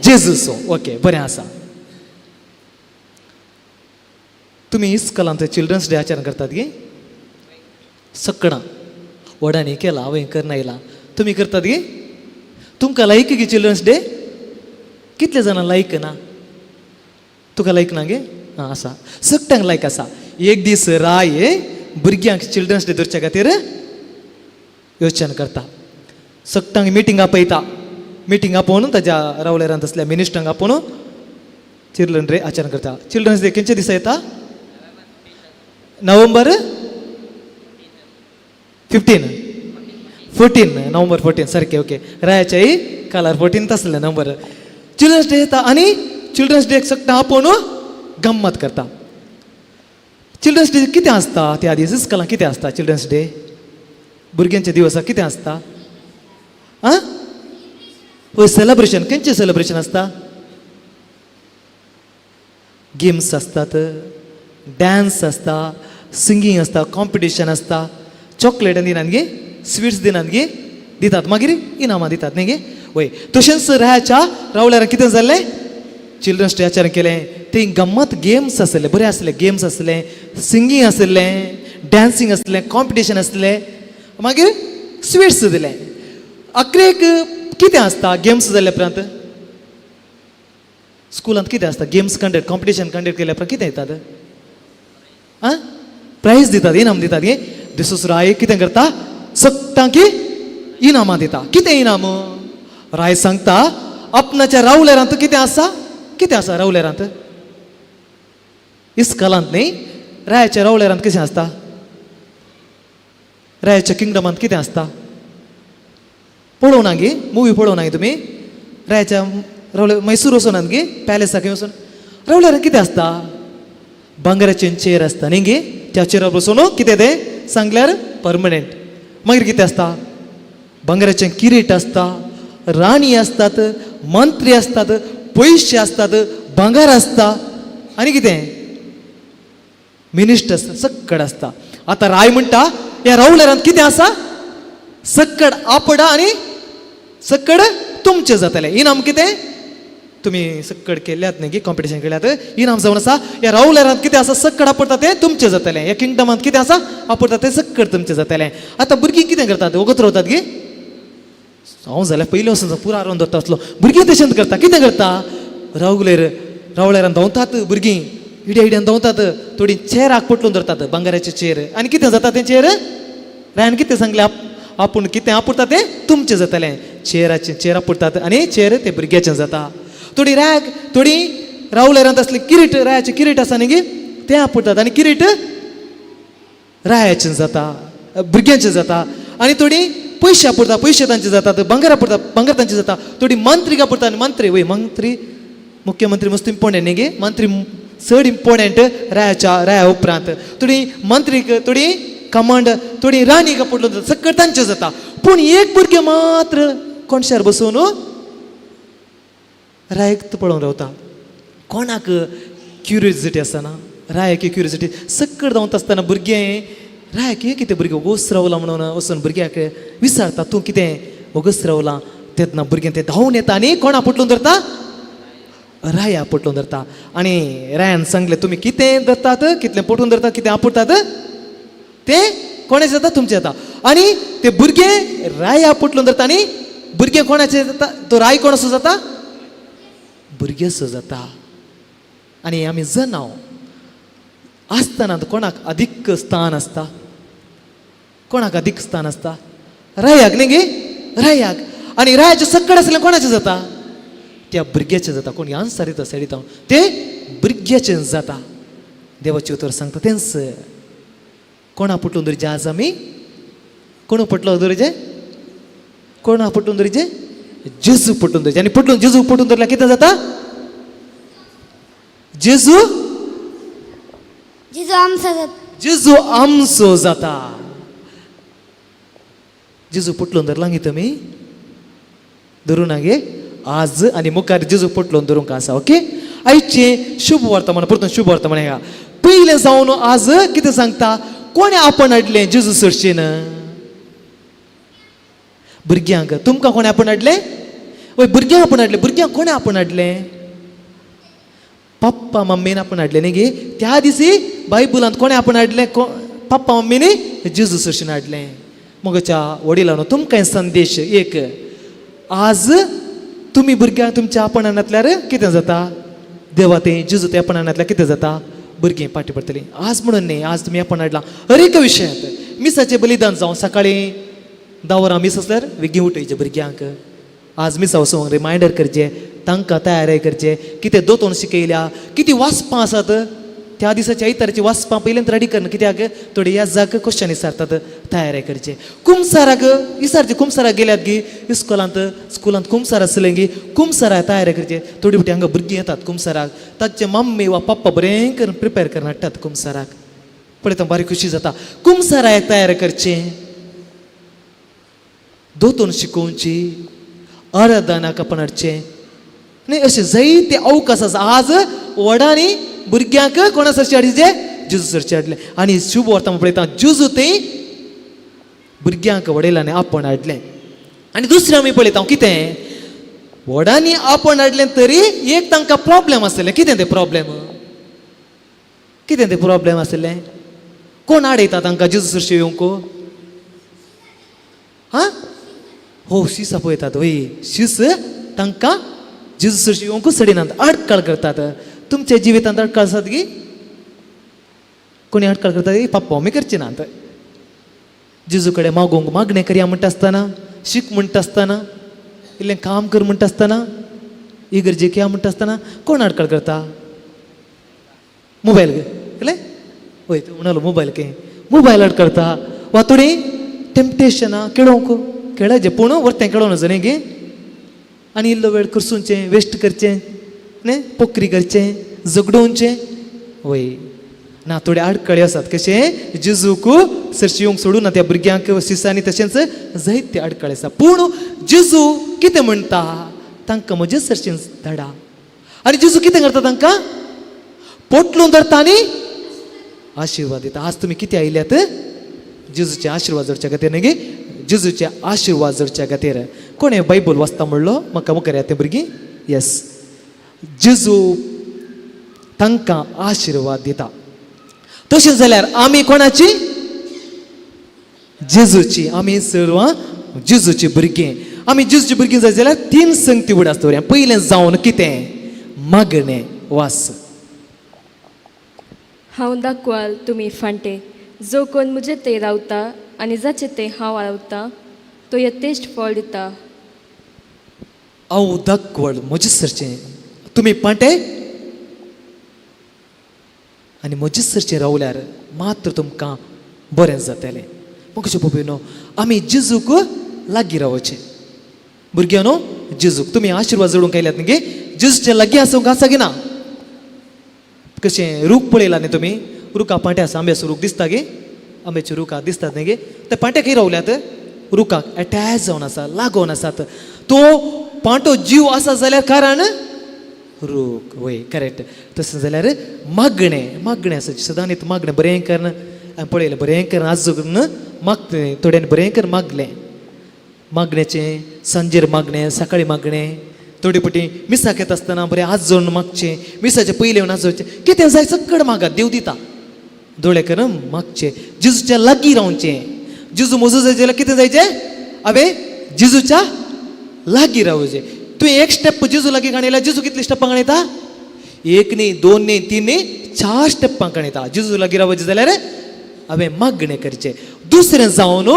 जेजूचो. ओके, बरें आसा. तुमी इस्कलांत चिल्ड्रन्स डे आचरण करतात गे? सकडां व्हडांनी केला, हांवें करना येयला. तुमी करतात गे? तुमकां लायक गे चिल्ड्रन्स डे? कितले जाणां लायक ना? तुका लायक ना गे? आं, आसा, सगळ्यांक लायक आसा. एक दीस राय भुरग्यांक चिल्ड्रन्स डे दवरच्या खातीर योजन करता. सगळ्यांक मिटींग आपयता. मिटींग आपोवन ताज्या रावळेरांत आसल्या मिनिस्टरांक आपोवन चिल्ड्रन डे आचरण करता. चिल्ड्रन्स डे खंयच्या दिसा येता? नोव्हेंबर 15, 14, नोव्हेंबर 14 सारकें. ओके, रायाच्याय कालार 14 आसलें नोव्हेंबर. चिल्ड्रन्स डे येता आनी चिल्ड्रन्स डे सगळें आपोवन गम्मत करता. चिल्ड्रन्स डे कितें आसता? त्या दीस इस्कलां कितें आसता? चिल्ड्रन्स डे, भुरग्यांच्या दिवसा कितें आसता? आं, हय, सेलेब्रेशन. खंयचें सेलेब्रेशन आसता? गेम्स आसतात, डान्स आसता, सिंगींग आसता, कॉम्पिटिशन आसता. चॉकलेट दिनात गे? स्विट्स दिनात गे? दितात. मागीर इनामां दितात न्ही गे? वय, तशेंच रायाच्या रावल्यार कितें जाल्लें? चिल्ड्रन्स डे आचरण केलें. थंय गम्मत गेम्स आसले, बरें आसले गेम्स आसले, सिंगींग आसलें, डान्सिंग आसलें, कॉम्पिटिशन आसलें. मागीर स्विट्स दिलें. अकरेक कितें आसता गेम्स जाल्या उपरांत स्कुलांत कितें आसता? गेम्स कंडक्ट, कॉम्पिटिशन कंडक्ट केल्या उपरांत कितें येतात? आं, प्रायज दितात, इनाम दितात गे. दिसूस राय कितें करता? सगटांकी इनामां दिता. कितें इनाम? राय सांगता आपणाच्या रावलेरांत कितें आसा? कितें आसा रावलेरांत? इस्कलांत न्ही, रायाच्या रावलेरांत कशें आसता? रायाच्या किंगडमांत कितें आसता? पळोवना गे मुवी? पळोवना गे तुमी रायाच्या रावले? मैसूर वचोनात गे पॅलेसाक वचून? रावलेरांत कितें आसता? भांगराचें चेर आसता न्ही गे? त्या चेरार बसून कितें तें सांगल्यार परमनंट. मागीर कितें आसता? भांगराचें किरीट आसता, राणी आसतात, मंत्री आसतात, पयशे आसतात, भांगर आसता आनी कितें मिनिस्टर आसता, सक्कड आसता. आतां राय म्हणटा ह्या रावलेरांत कितें आसा सक्कड आपडा आनी सक्कड तुमचें जातलें. इनाम कितें? तुमी सक्कड केल्यात न्ही कॉम्पिटिशन केल्यात, इनाम जावन आसा ह्या रावलेरांत कितें आसा सक्कड आपडटा तें तुमचें जातलें. ह्या किंगडमांत कितें आसा आपडटा तें सक्कड तुमचें जातलें. आतां भुरगीं कितें करतात? वगत रावतात गे? हांव जाल्यार पयलीं वचून पुरो आरोवन दवरता आसलो. भुरगीं तशेंच करता. कितें करता? रावलेर रावळेरान धांवतात भुरगीं, इड्या इड्यान धांवतात. थोडीं चेराक पटलून धरतात, भांगराचे चेर. आनी कितें जाता तें चेर? रायान कितें सांगलें? आपूण कितें आपुडटा तें तुमचें जातलें. चेराचें चेर आपुडटात आनी चेर तें भुरग्याचें जाता. थोडीं रायाक थोडीं रावलेरांत आसलें किरीट, रायाचें किरीट आसा न्ही गे, तें आपुडटात आनी किरीट रायाचें जाता, भुरग्यांचें जाता. आनी थोडीं पयशे आपुडटा, पयशे तांचे जातात. भांगर आपुडटा, भांगर तांचे जाता. थोडीं मंत्रीक आपुडटा आनी मंत्री, वय मंत्री, मुख्यमंत्री मस्त इम्पॉर्टंट न्ही गे? मंत्री चड इम्पॉर्टंट रायाच्या राया उपरांत. थोडीं मंत्रीक, थोडीं कमांड, थोडीं राणीक आपुडलो, सक्कड तांचें जाता. पूण एक भुरगें मात्र कोणशार बसून रायक पळोवन रावता. कोणाक क्युरियोसिटी आसना, रायाक क्युरियोसिटी. सक्कड धांवता आसतना भुरगें रायाक हे कितें भुरगें वोगोस रावलां म्हणून वचून भुरग्याक विचारता, तूं कितें वोगोस रावलां? तेन्ना भुरगें तें धांवून येता आनी कोणा पटलून धरता? राया पटलून धरता. आनी रायान सांगलें, तुमी कितें धरतात, कितलें पटून धरतात, कितें आपुडटात तें कोणाचें जाता? तुमचें जाता. आनी ते भुरगें राया पटलून धरता आनी भुरगें कोणाचें जाता? तो राय कोणाचो जाता? भुरगेचो जाता. आनी आमी जनाव आसतना कोणाक अदीक स्थान आसता? कोणाक अदीक स्थान आसता? रायाक न्ही गे? रायाक. आनी रायाचें सक्कड आसलें कोणाचें जाता? त्या भुरग्याचें जाता. कोण आन्सर दिता सायडीत हांव, तें भुरग्याचें जाता. देवाचें उतर सांगता तेंच. कोणा पटलून दवरिचें आज आमी? कोण पटलो दवरिचें? कोणा पटलून दवरिचें? जेजू पटून दवरिचें. आनी पटलून जेजू पटून दवरल्यार कितें जाता? जेजू जेजू आमचो जाता. जेजू आमचो जाता. जेजू पटलून धरला गे तुमी? धरूं ना गे? आज आनी मुखार जेजू पटलून धरूंक आसा. ओके, आयचें शुभ वर्तमान परतून शुभ वर्तमान ह्या पयलें जावन आज कितें सांगता? कोणें आपण हाडलें जेजू सरशीन? भुरग्यांक. तुमकां कोणें आपण हाडलें? वय, भुरग्यांक आपण हाडलें. भुरग्यांक कोणें आपण हाडलें? पप्पा मम्मीन आपण हाडलें न्ही गे? त्या दिसी बायबलांत कोणें आपण हाडलें? पप्पा मम्मीनी जेजू सरशीन हाडलें. मोगाच्या वडिलांनो, तुमकां संदेश एक, आज तुमी भुरग्यांक तुमच्या आपण हाडल्यार कितें जाता? देवा तें जेजू ते आपण हाडल्यार कितें जाता? भुरगीं फाटी पडटलीं. आज म्हणून न्ही, आज तुमी आपण हाडलां हर एका विशयांत. मिसाचें बलिदान जावं, सकाळीं 10 वरां मीस आसल्यार बेगीन उठयचें भुरग्यांक. आज मिसा वचूंक रिमायंडर करचें, तांकां तयारी करचें. कितें दोतोन शिकयल्या, कितें वाचपां आसात, त्या दिसाच्या आयताराची वाचपां पयलींच रेडी करना. कित्याक थोडी याजाक क्वेश्चन विचारतात, तयारी करचें. कुमसाराक विचारचें, कुमसाराक गेल्यात गी इस्कोलांत, स्कुलांत कुमसार आसलें गी, कुमसाराक तयारी करचें. थोडी फावटी हांगा भुरगीं येतात कुमसाराक, तांचे मम्मी वा पप्पा बरें करून प्रिपेर करून हाडटात कुमसाराक. पळयता बारी खुशी जाता. कुमसाराक तयार करचें, दोतोन शिकोवची, आराधनाक आपण हाडचें न्ही. अशें जायते अवकाश आसा. आज व्हडांनी भुरग्यांक कोणा सरचें हाडचें? जेजू सरचें हाडलें. आनी शुभ वर्तमान पळयता, जेजू थंय भुरग्यांक वडिलांनी आपण हाडलें. आनी दुसरें आमी पळयता कितें? व्हडांनी आपोवन हाडलें तरी एक तांकां प्रॉब्लेम आसलें. कितें तें प्रॉब्लेम? कितें तें प्रॉब्लेम आसलें? कोण आडयता तांकां जेजू सरशी येवंक? हां, हो शीस आपयतात. वय, शीस तांकां जेजू सरशी येवंक सडिनात, आडकाळ करतात. तुमच्या जिवितांत आडकाळ आसात गी? कोणी आडकाळ करतात? पप्पा आमी करचे नात. जेजू कडेन मागूंक मागणें करया म्हणटा आसतना, शीक म्हणटा आसतना, इल्लें काम कर म्हणटा आसतना, इगर्जेक या म्हणटा आसतना कोण आडकाळ करता? मोबायल कळ्ळें? वय, तूं म्हणलो मोबायल के मोबायल आड करता वा थोडीं टेम्पटेशनां खेळोवंक खेळाचें पूण वर्तें खेळोवंक नजो न्ही गे. आनी इल्लो वेळ करसुचें वेस्ट करचें न्ही, पोकरी करचें, झगडोवचें. वय ना, थोडे आडखळी आसात. कशें जेजूक सरशी येवंक सोडूं ना त्या भुरग्यांक शिसांनी, तशेंच जायते आडखळी आसा. पूण जेजू कितें म्हणटा? तांकां म्हजे सरशीं धाडा. आनी जेजू कितें करता? तांकां पोटलून धरता आनी आशिर्वाद दिता. आज तुमी कितें आयल्यात? जेजूचे आशिर्वाद जोडच्या खातीर न्ही गे? जेजूचे आशिर्वाद जोडच्या खातीर. कोणें बायबल वाचता म्हणलो? म्हाका मुखार येता भुरगीं. येस, जेजू तांकां आशिर्वाद दिता. तशें जाल्यार आमी कोणाची? जेजूची. आमी सर्वां जेजूची भुरगीं. आमी जेजूची भुरगीं जाय जाल्यार तीन संगती उडास दवरया. पयलें जावन कितें? मागणें. वास. हांव दाखवाल तुमी फांटे, जो कोण म्हजे थंय रावता आनी जाचे थंय हांव रावता तो यथेश्ट फळ दिता. हांव दाखवड म्हजे सरचें, तुमी पांटे आनी म्हजे सरचें रावल्यार मात्र तुमकां बरें जातलें. मोगाचे भोबेनो, आमी जेजूक लागीं रावचें. भुरग्यांनो, जेजूक तुमी आशिर्वाद जोडूंक आयल्यात न्ही गे? जेजूचे लागीं आसूंक आसा की ना? कशें रूख पळयला न्ही तुमी? रुखा पांटे आसा. आंब्याचो रूख दिसता गे? आंब्याचे रुखा दिसतात न्ही गे? ते पांटे खंय रावल्यात? रुखाक एटॅच जावन आसा, लागून आसात. तो पांटो जीव आसा जाल्यार कारण रूख. वय, करेक्ट. तशें जाल्यार मागणें, मागणें आसा सदांच. मागणें बरें करून हांवें पळयलें, बरें करून आज करून मागता. थोड्यांनी बरें करून मागलें. मागण्याचें सांजेर मागणें, सकाळीं मागणें, थोडी पटी मिसाक येता आसतना बरें हात जोडून मागचें, मिसाचें पयलें येवन हात जोडचें. कितें जाय सकड मागात, देव दिता. दोळे करून मागचें, जेजूच्या लागीं रावचें. जेजू म्हजो जाय जाल्यार कितें जायचें? हांवें जेजूच्या लागीं रावचें. तुवें एक स्टेप जेजू लागीं गाणयल्यार जेजू कितली स्टेपां गाणयता? एक न्ही, दोन न्ही, तीन न्ही, चार स्टेपां गाणयता. जेजू लागीं रावचें जाल्यार हांवें मागणें करचें. दुसरें जावन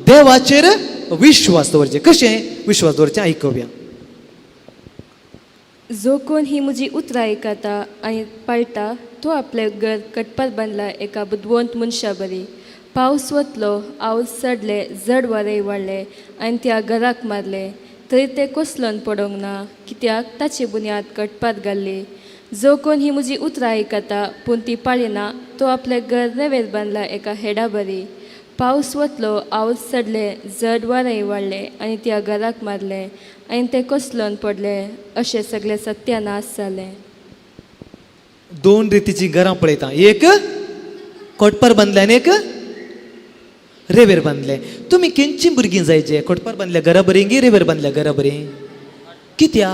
देवाचेर विश्वास दवरचें. कशें विश्वास दवरचें? आयकुया. जो कोण ही म्हजी उतरां आयकता आनी पाळटा तो आपलें घर कटपार बांदला एका बुदवंत मनशा बरी. पावस वतलो, आवस चडले, जड वारें वाडलें आनी त्या घराक मारलें, तरी तें कोसलोन पडोंक ना, कित्याक ताची बुन्याद कटपात घाल्ली. जो कोण ही म्हजी उतरां आयकता पूण ती पाळिना तो आपलें घर रेंवेर बांदला एका हेडा बरी. पावस वतलो, आवस चडलें, जड वारें वाडलें आनी त्या घराक मारलें आनी तें कोसलोन पडलें, अशें सगळें सत्यानाश जालें. दोन रितीचीं घरां पळयता. एक कोटपार बांदलें आनी एक रेवेर बांदलें. तुमी केंची भुरगीं जायचे? कोटपार बांदल्या घरा बरीं गी रेवेर बांदल्या घरा बरीं? कित्या?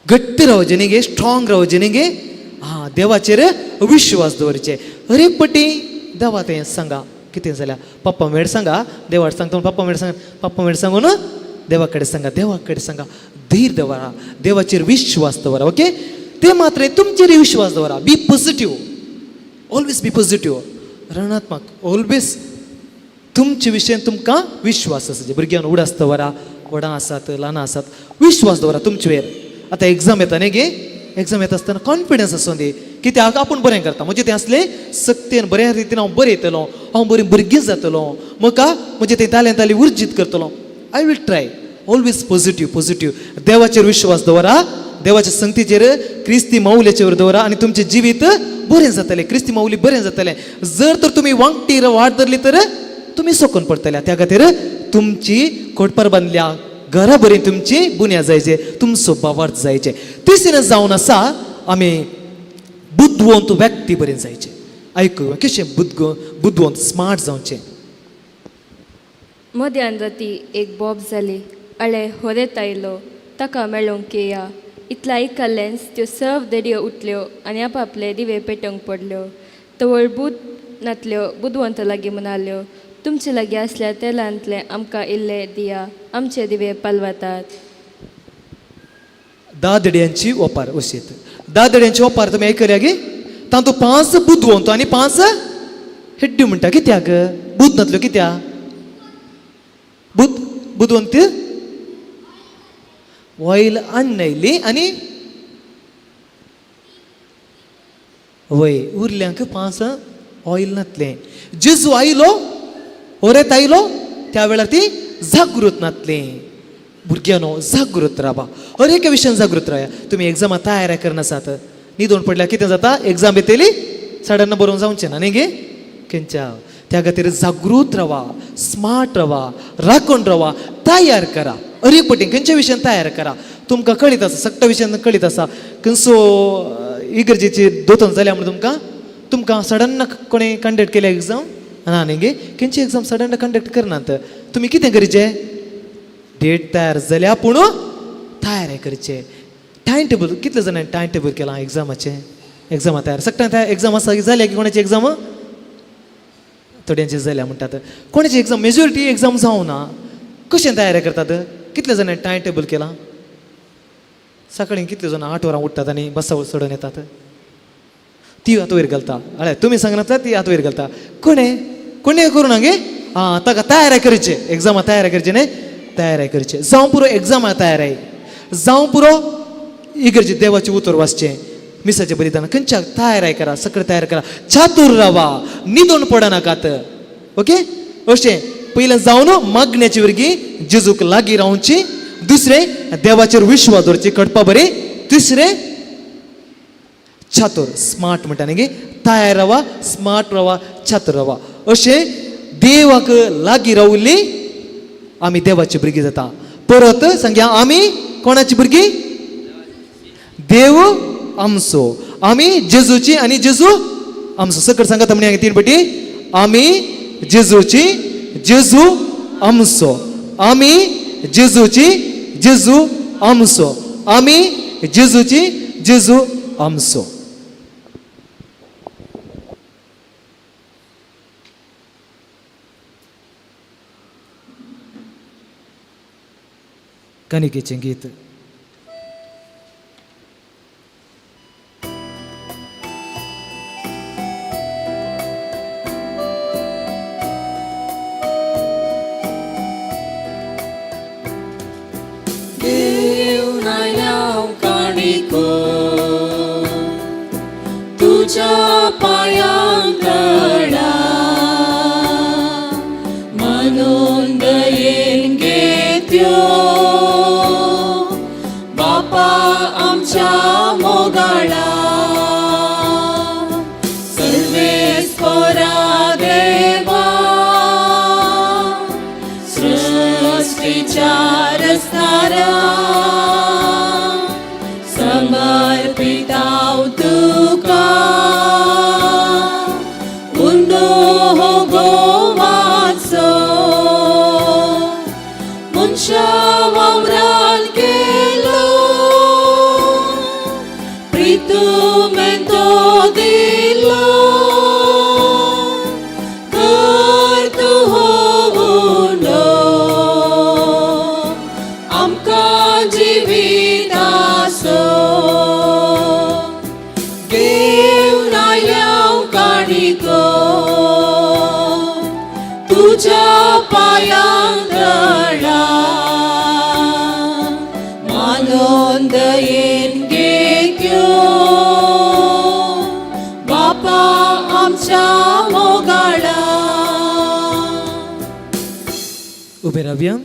घट्ट रावचें न्ही गे, स्ट्रॉंग रावचें न्ही गे. आं, देवाचेर विश्वास दवरचें. हर एक पटी देवा तें सांगा कितें जाल्यार पप्पा मेळ सांगा, देवाक सांगता पप्पा मेळ सांगा, पप्पा मेळ सांगून देवा कडेन सांगा, देवा कडेन सांगा. धीर दवरा, देवाचेर विश्वास दवरा. ओके, ते मात्र तुमचेर विश्वास दवरा. Be positive, always be positive. ऋणात्मक ऑलवेज तुमचे विशयान तुमकां विश्वास आसा. भुरग्यांक उडास दवरा, व्हडां आसात ल्हानां आसात, विश्वास दवरा तुमचे वयर. आतां एग्जाम येता न्ही गे? एग्जाम येता आसतना कॉन्फिडन्स आसूं दी, कित्याक आपूण बरें करता. म्हजें तें आसलें सक्तेन बऱ्या रितीन हांव बरयतलो, हांव बरी भुरगीं जातलो, म्हाका म्हजें तें तालें ताली उर्जीत करतलो. I will try. Always positive, positive. देवाचेर विश्वास दवरा, देवाच्या संगतीचेर, क्रिस्ती माऊल्याचेर दवरा आनी तुमचें जिवीत बरें जातलें. क्रिस्ती माऊली बरें जातलें. जर तर तुमी वांगटीर वाट धरली तर तुमी सोकून पडटले. त्या खातीर तुमची कोटपार बांदल्या घरा बरी तुमची बुन्या जायचे, तुमचो बावार्थ जायचे. तिसरें जावन आसा आमी बुदवंत व्यक्ती बरें जायचे. आयकूया कशें बुदवंत स्मार्ट जावचें. मध्यान राती एक बोब जाली. अळे होरेत आयलो ताका मेळोंक येया. इतलें आयकल्लेंच त्यो सर्व देडयो उठल्यो आनी आपापले दिवे पेटोवंक पडल्यो. तवळ बूद नातल्यो बुदवंत लागीं म्हणाल्यो, तुमचे लागीं आसल्या तेलांतलें आमकां इल्लें दिया, आमचे दिवे पालवतात. दादड्यांची ओपार अशीत. दादड्यांची ओपार तुमी आयकल्या गे? तातूंत 5 बुदवंत आनी 5 हेड्ड्यो म्हणटा. कित्याक बुद नातल्यो? कित्याक बुद बुदवंत ऑयल आणयली आनी वय उरल्यांक 5 ऑयल नातलें. जेजू आयलो, ओरेत आयलो, त्या वेळार ती जागृत नातलें. भुरग्यांनो जागृत रावा, हर एका विशयान जागृत राया. तुमी एग्जामा तयार करनासात, न्हिदोन पडल्यार कितें जाता? एग्जाम येतली साडे बरोवन जावचें ना न्ही गे खंयच्या. त्या खातीर जागृत रावा, स्मार्ट रावा, राखून रावा, तयार करा. हर एक पटी खंयच्या विशयान तयार करा. तुमकां कळीत आसा, सगळ्या विशयान कळीत आसा. खंयचो इगर्जेची दोतोन जाल्या म्हणून तुमकां तुमकां सडन कोणें कंडक्ट केल्या एग्जाम ना न्ही गे? खंयची एग्जाम सडन कंडक्ट करनात. तुमी कितें करचें? डेट तयार जाल्या पूण तयार करचें. टायम टेबल कितले जाणांनी टायम टेबल केलां एग्जामाचें? एग्जामा तयार सगळ्यां तयार एग्जाम आसा जाल्या की कोणाची एग्जाम? थोड्यांची जाल्या म्हणटात. कोणाची एग्जाम मेजोरिटी एग्जाम जावं ना. कशें तयारी करतात? कितले जाणांनी टायम टेबल केलां? सकाळीं कितले जाणां 8 वरां उठ्ठात आनी बसावर चडून येतात? ती हात वयर घालता. अळे तुमी सांगनातल्या ती हात वयर घालता. कोणें कोणें करूं ना गे? आं ताका तयारी करचें, एग्जामा तयारी करचें न्ही, तयारी करचें. जावं पुरो एग्जामा तयारी, जावं पुरो इगर्जे देवाचें उतर वाचचें, मिसाचें बलिदान खंयच्या तयारी करा, सगळें तयार करा. चातूर रावा, न्हिदून पडनाकात. ओके, अशें पयलें जावन मागण्याची भुरगीं जेजूक लागीं रावची, दुसरें देवाचेर विश्वास दवरची कडपा बरी, तिसरें चातूर स्मार्ट म्हणटा न्ही गे, तयार रावा, स्मार्ट रावा, चातूर रावा. अशें देवाक लागीं रावली आमी देवाची भुरगीं जाता. परत सांगया, आमी कोणाची भुरगीं? देव आमचो. आमी जेजूची आनी जेजू आमचो. सकट सांगता म्हणी 3 पटी. आमी जेजूची, जेजू आमचो. आमी जेजूची, जेजू आमचो. आमी जेजूची, जेजू आमचो. कानिकेचें गीत. घेवन आयल्या काणिको तुज्या पांयां तळा, म्हणून दयेन घेत्यो बापा आमच्या मोगाळा. सर्वेस्परा देवा, सृष्टीच्या रचणारा, समर्पिताव तुका उंडो हो गोवाचो. मनशा वावरान केलो प्रितुमेंतो दिलो, कर तूं हो उंडो आमकां जिविताचो. घेवन आयल्या काणिको तुज्या पांयां तळा, मानून दयेन घेत्यो बापा आमच्या मोगाळा. उबे रावया.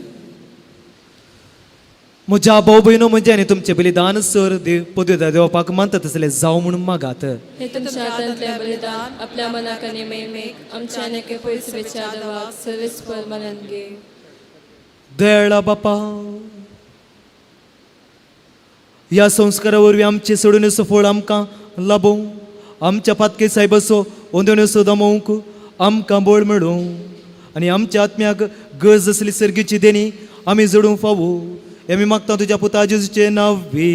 म्हज्या भाव भयणो, म्हजें आनी तुमचें बलिदान सर देव पदव्या देवपाक मानता तसलें जावं म्हणून मागात. हे तुमच्या हातांतलें बलिदान आपल्या मनाक आनी महिमेक आमच्या आनी एके पयसुपेच्या देवाक सर्वेस्पर मानून घे. दयाळा बापा, ह्या संस्कारा वरवीं आमचें सोडून फळ आमकां लाबोवं, आमच्या पातके सायबाचो ओंदोणेचो दमोवंक आमकां बळ मेळूं आनी आमच्या आत्म्याक गरज आसली सर्गीची देणी आमी जोडूंक फावो हें आमी मागता तुज्या पुता जेजूचें नांव बी.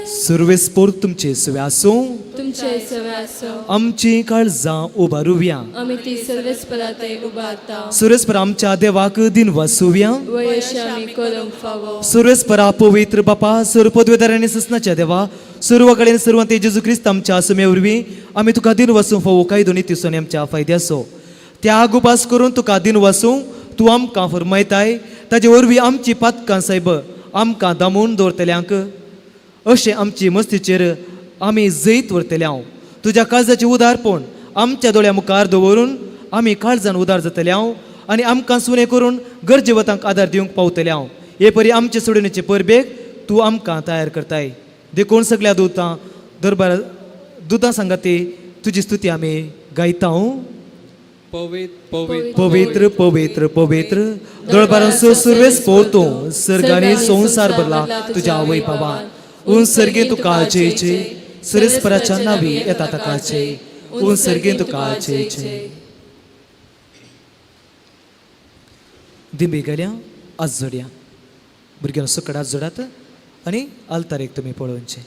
सुर्वेस्पोर तुमचे सुवे आसूं. तुमचे सवे आसो. आमची काळजां उबारुया. आमी ती सर्वेस्परातय उबारता. सुरेस्पर आमच्या देवाक दिन वासुया. वयश आमी करूंक फावो. सुरेस्परा पवित्र बापा, सर्व पदवेदार आनी ससनाच्या देवा, सर्व कडेन सर्वांत जेजू क्रिस्त आमच्या सुमे वरवीं आमी तुका दिन वासूंक फावो काय दोनी तिसोनी आमच्या फायद्याचो त्याग उपास करून तुका दिन वासूं तूं आमकां फरमायताय. ताजे वरवीं आमची पातकां सायब आमकां दामून दवरतल्यांक अशें आमची मस्तीचेर आमी जैत व्हरतले हांव. तुज्या काळजाचें उदारपण आमच्या दोळ्या मुखार दवरून आमी काळजान उदार जातले हांव आनी आमकां सुणे करून गरजेवतांक आदार दिवंक पावतले हांव. हे परी आमचे सोडणेचे परबेक तूं आमकां तयार करताय. देखून सगल्या दुतां दरबार दुतां सांगाती तुजी स्तुती आमी गायता. पवित्र पवित्र पवित्र पवित्र पवित्र दळबारांचो सुरवेस पोरतो सर्ग आनी संवसार भरला तुज्या आवय बाबा. उन सर्गे तुका जय जय, सुरेस्पराच्या नावी येता ताका जय. उन सर्गे तुका जय जय. दिंबी गेल्या आज जोडया भुरग्यांक सुकड आज जोडात आनी आल्तार एक तुमी पळोवचें.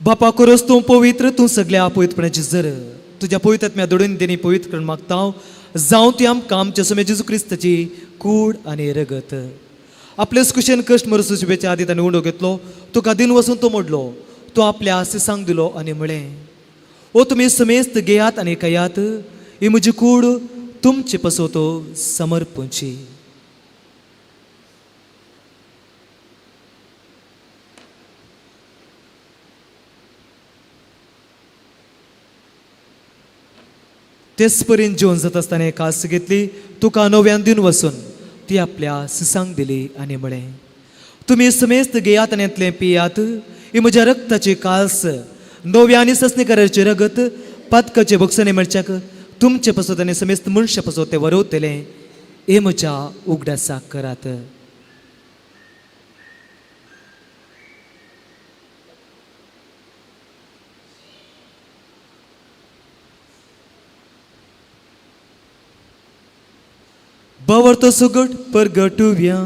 बापा कोरोस तूं पवित्र, तूं सगल्या पवित्रपणाची जर तुज्या पवित्रात्म्या दोडून देणी पवित्र करून मागता हांव. जावं ती आमकां आमच्या सोम्या जेजू क्रिस्ताची कूड आनी रगत. आपलेच कुशेन कश्ट मरसू शुभेच्या आदी ताणें उंडो घेतलो, तुका दिन वसून तो मोडलो, तो आपल्या आसिसांक दिलो आनी म्हळें, ओ तुमी समेस्त घेयात आनी खायात, ही म्हजी कूड तुमचे पसोत समर्पणची. तेच परीन जेवण जाता आसतना कास घेतली, तुका नव्यान दिवन वसून ती आपल्या सिसांक दिली आनी म्हळें, तुमी समेस्त घेयात आनी येतलें पियात, ही म्हज्या रक्ताची कास नव्या आनी ससनी करारचें रगत पातकाचे भोगसणे मेळच्याक तुमचे पसत आनी समेस्त मनशा पसत तें वरवतलें. हे म्हज्या उगडासाक करात. बावरतो सुगट परगटुव्या.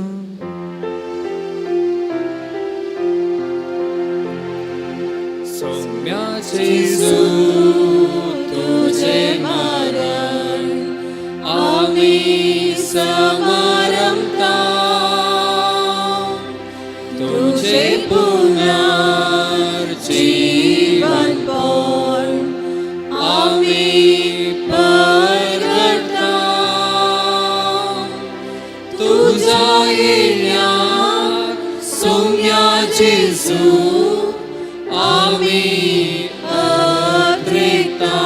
सौम्या जेजू तुझे मरण आम्ही समारंभता, तुझे पुनर्जीवन पण आम्ही परगटता, तुझा येण्याक सौम्या जेजू आम्ही अद्रिता.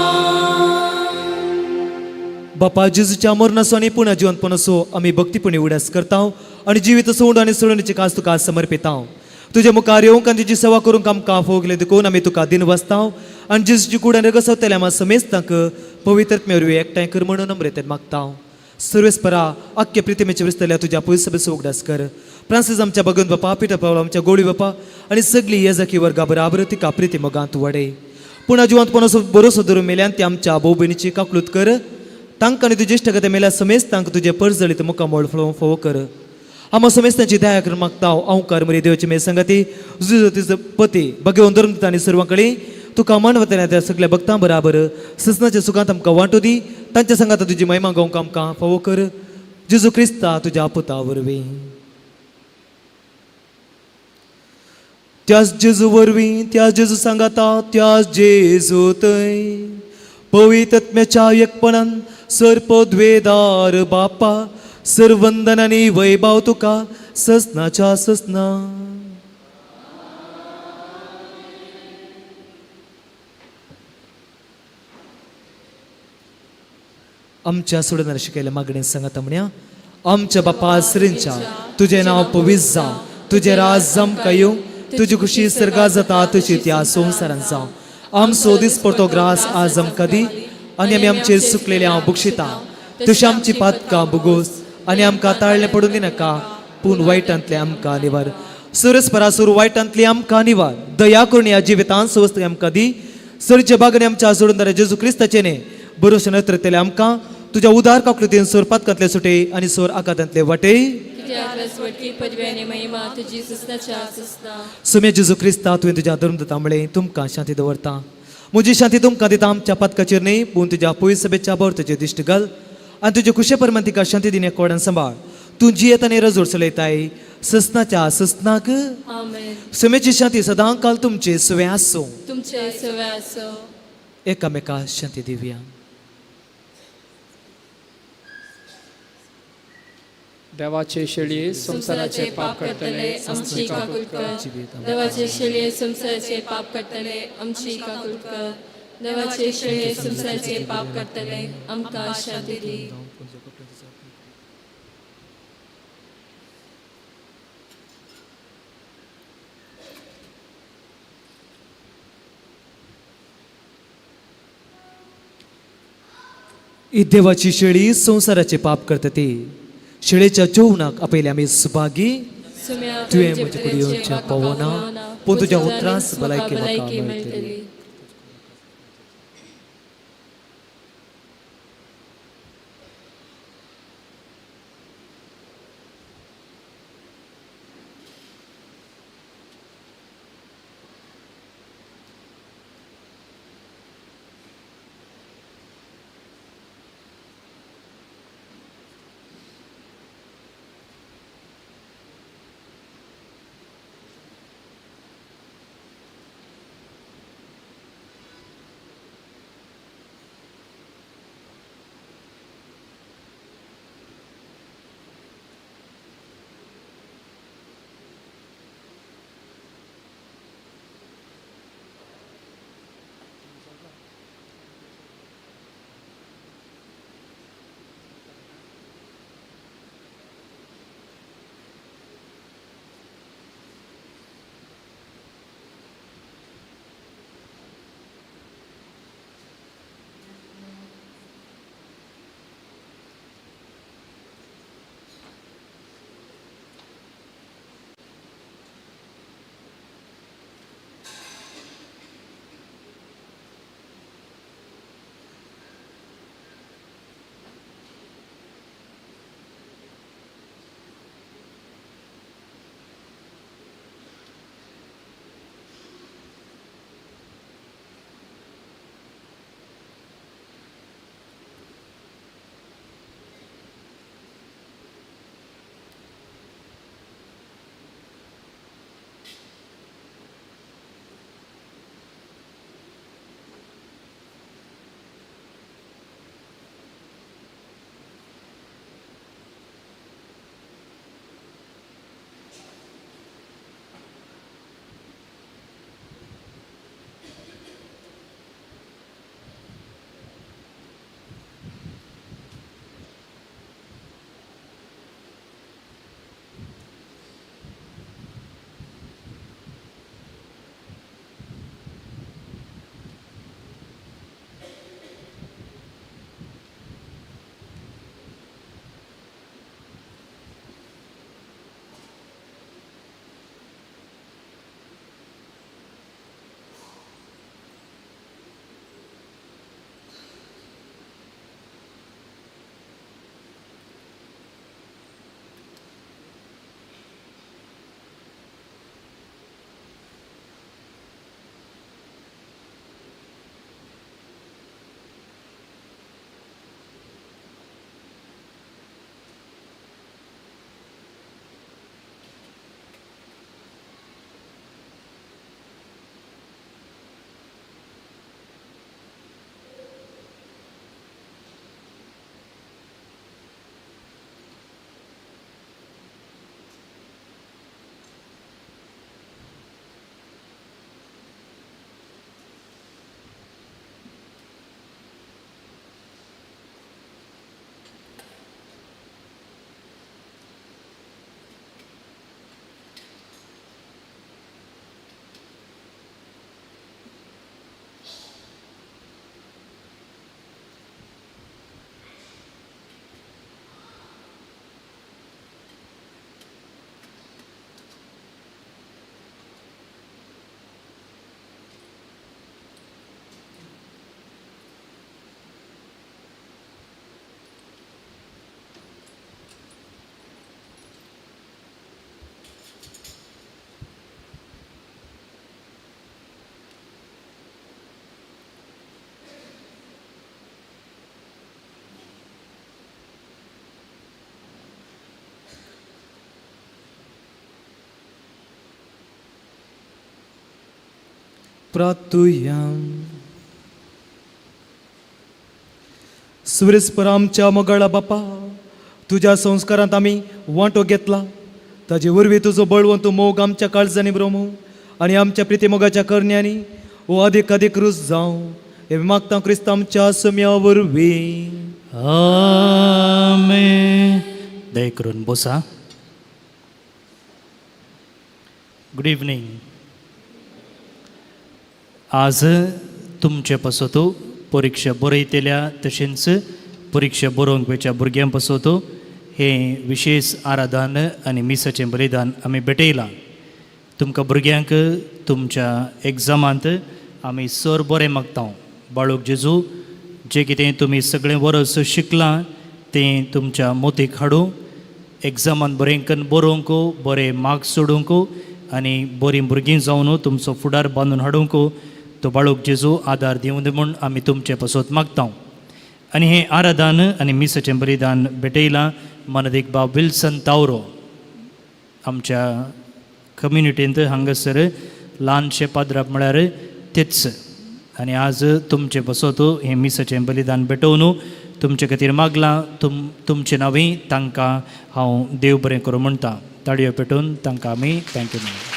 बापा जेजूच्या मरणाचो आनी पुन्हा जिवंतपणाचो आमी भक्तीपणी उडास करता आनी जिवीत सोडून आनी सोडण्याची कास तुका समर्पिता. तुज्या मुखार येवंक आनी तुजी सेवा करूंक आमकां फोगले देखून आमी तुका दिन वाचता आनी जेजूची कूड आनी रगत आमा समेस्तांक पवित्र वरवीं एकठांय कर म्हणून नम्रतेन मागता. सर्वेस्परा आख्खे प्रितिमेचे विसतल्या तुज्या पयस उगडास कर. फ्रांसीस आमच्या भगवंत बापा, पिटर पावल आमच्या गोळी बापा आनी सगळी येजाकी वर्गा बराबर तिका प्रिती मोगांत वडे. पूण जिवंतपणाचो बरोसो धरून मेल्यान ती आमच्या भोव भयणीची काकलूत कर. तांकां आनी तुजे इश्टागत मेल्या समेज तांकां तुजें परजळीत मुखामळ फळोवंक फोव कर. आमा समेस्तांची दया करून मागता. अंकार मरी देवाची मे संगती जुजो तिजो पती भगवंत धरून दिता आनी सर्वां कडेन तुका मानवतल्या त्या सगळ्या भक्तां बराबर ससनाच्या सुखांत आमकां वांटू दी. तांच्या संगात तुजी महिमा गावंक आमकां फावो कर. जेजू क्रिस्ता तुज्या पुता वरवीं. त्याच जेजू वरवीं, त्याच जेजू सांगाता, त्याच जेजू थंय पवित्रत्म्याच्या एकपणान सर्पद्वेदार बापा सर्वंदन आनी वैभाव तुका ससनाच्या ससना. आमच्या सोडणार शिकयल्या मागणे सांगता म्हणया. आमच्या बापा श्रींच्या तुजें नांव पवीस जावं, तुजें राज आमकां येवं, तुजी खुशी सर्गा जाता तशी त्या संवसारान जावं. आमचो दिसपडतो ग्रास आज आमकां दी आनी आमी आमचेर सुकलेले हांव बक्षिता तशी आमची पातकां बुगोस आनी आमकां ताळणें पडून दिनाका, पूण वायटांतलें आमकां निवार. सुरस परासूर वायटांतली आमकां निवार. दया करून ह्या जिवितान सवस्त आमकां दी. सरचे बागने आमच्या जोडून जेजू क्रिस्ताचें न्ही बरोवशें नत्रतले आमकां. तुज्या उदार काकलुतीन सोर पातकांतले सुटे आनी सोर आकादांतले वाटे. कित्याक रसवटकी पदवी आनी महिमा तुजी सुसनाच्या सुसना. सुमे जेजू क्रिस्ता, तुवें तुज्या धर्मदूता म्हळें, तुमकां शांती दवरता, म्हजी शांती तुमकां दिता. आमच्या पातकाचेर न्ही, पूण तुज्या पयस सभेच्या बर तुजे दिश्ट घाल आनी तुजे कुशे परमान तिका शांती दिने कोडान सांबाळ. तूं जियेत आनी रजोड चलयताय ससनाच्या ससनाक. आमेन. सुमेची शांती सदां काल तुमचे सुवें आसूं. तुमचे सवे आसो. एकामेका शांती दिवया. देवाचे शेळये, संवसाराचे पाप करतले, आमची काकूत कर. देवाचे शेळये, संवसाराचे पाप करतले, आमची काकूत कर. देवाचे शेळये, संवसाराचे पाप करतले, आमकां शांती दी. ही देवाची शेळी संवसाराचे पाप करता ती शेळेच्या जेवणाक आपयले आमी सुभागी. सुम्या, तुवें म्हजे कडेन येवचें पावना, पूण तुज्या उतरांच भलायकी म्हाका मेळटली. प्रातुया. सुरेस्पर आमच्या मोगाळा बापा, तुज्या संस्कारांत आमी वांटो घेतला, ताजे वरवीं तुजो बळवंत मोग आमच्या काळजांनी ब्रह्मू आनी आमच्या प्रितीमोगाच्या करण्यांनी हो अदीक अदीक रूज जावं, हे मागता क्रिस्त आमच्या सम्या वरवीं. आमेन. दया करून बसा. Good evening. आज तुमचे पासत परिक्षा बरयतल्या तशेंच परिक्षा बरोवंक वयच्या भुरग्यां पासत हें विशेश आराधन आनी मिसाचें बलिदान आमी भेटयलां. तुमकां भुरग्यांक तुमच्या एग्जामांत आमी सर बरें मागता. बाळूक जेजू जें कितें तुमी सगळें वरस शिकलां तें तुमच्या मोतीक हाडूं, एग्जामान बरें कन्न बरोवंक, बरे मार्क्स सोडूंक आनी बरीं भुरगीं जावन तुमचो फुडार बांदून हाडूंक तो बाळूक जेजू आदार दिवं दी म्हूण आमी तुमचे पासत मागता. आनी हें आराधन आनी मिसाचें बलिदान भेटयलां मनदीक बाब विल्सन तावरो. आमच्या कम्युनिटींत हांगासर ल्हानशें पाद्राप म्हळ्यार तेच. आनी आज तुमचे पासत हें मिसाचें बलिदान भेटोवन तुमचे खातीर मागलां. तुमचे नांवी तांकां हांव देव बरें करूं म्हणटा. ताळयो पेटोवन तांकां आमी thank you म्हणटा.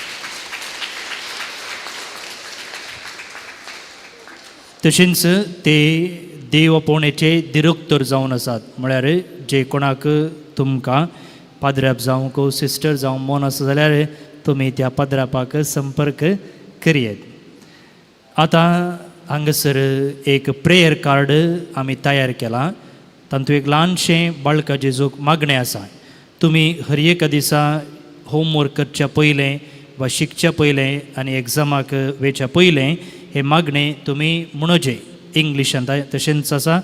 तशेंच ते देव आपोवण्याचे दिरोक्तर जावन आसात, म्हळ्यार जे कोणाक तुमकां पाद्राप जावंक सिस्टर जावं मन आसा जाल्यार तुमी त्या पाद्रापाक संपर्क करयेत. आतां हांगासर एक प्रेयर कार्ड आमी तयार केलां. तातूंत एक ल्हानशें बाळका जेजूक मागणें आसा. तुमी हर एका दिसा होमवर्क करच्या पयलें वा शिकच्या पयलें आनी एग्जामाक वेच्या पयलें हें मागणें तुमी म्हणोचें. इंग्लिशांत तशेंच आसा,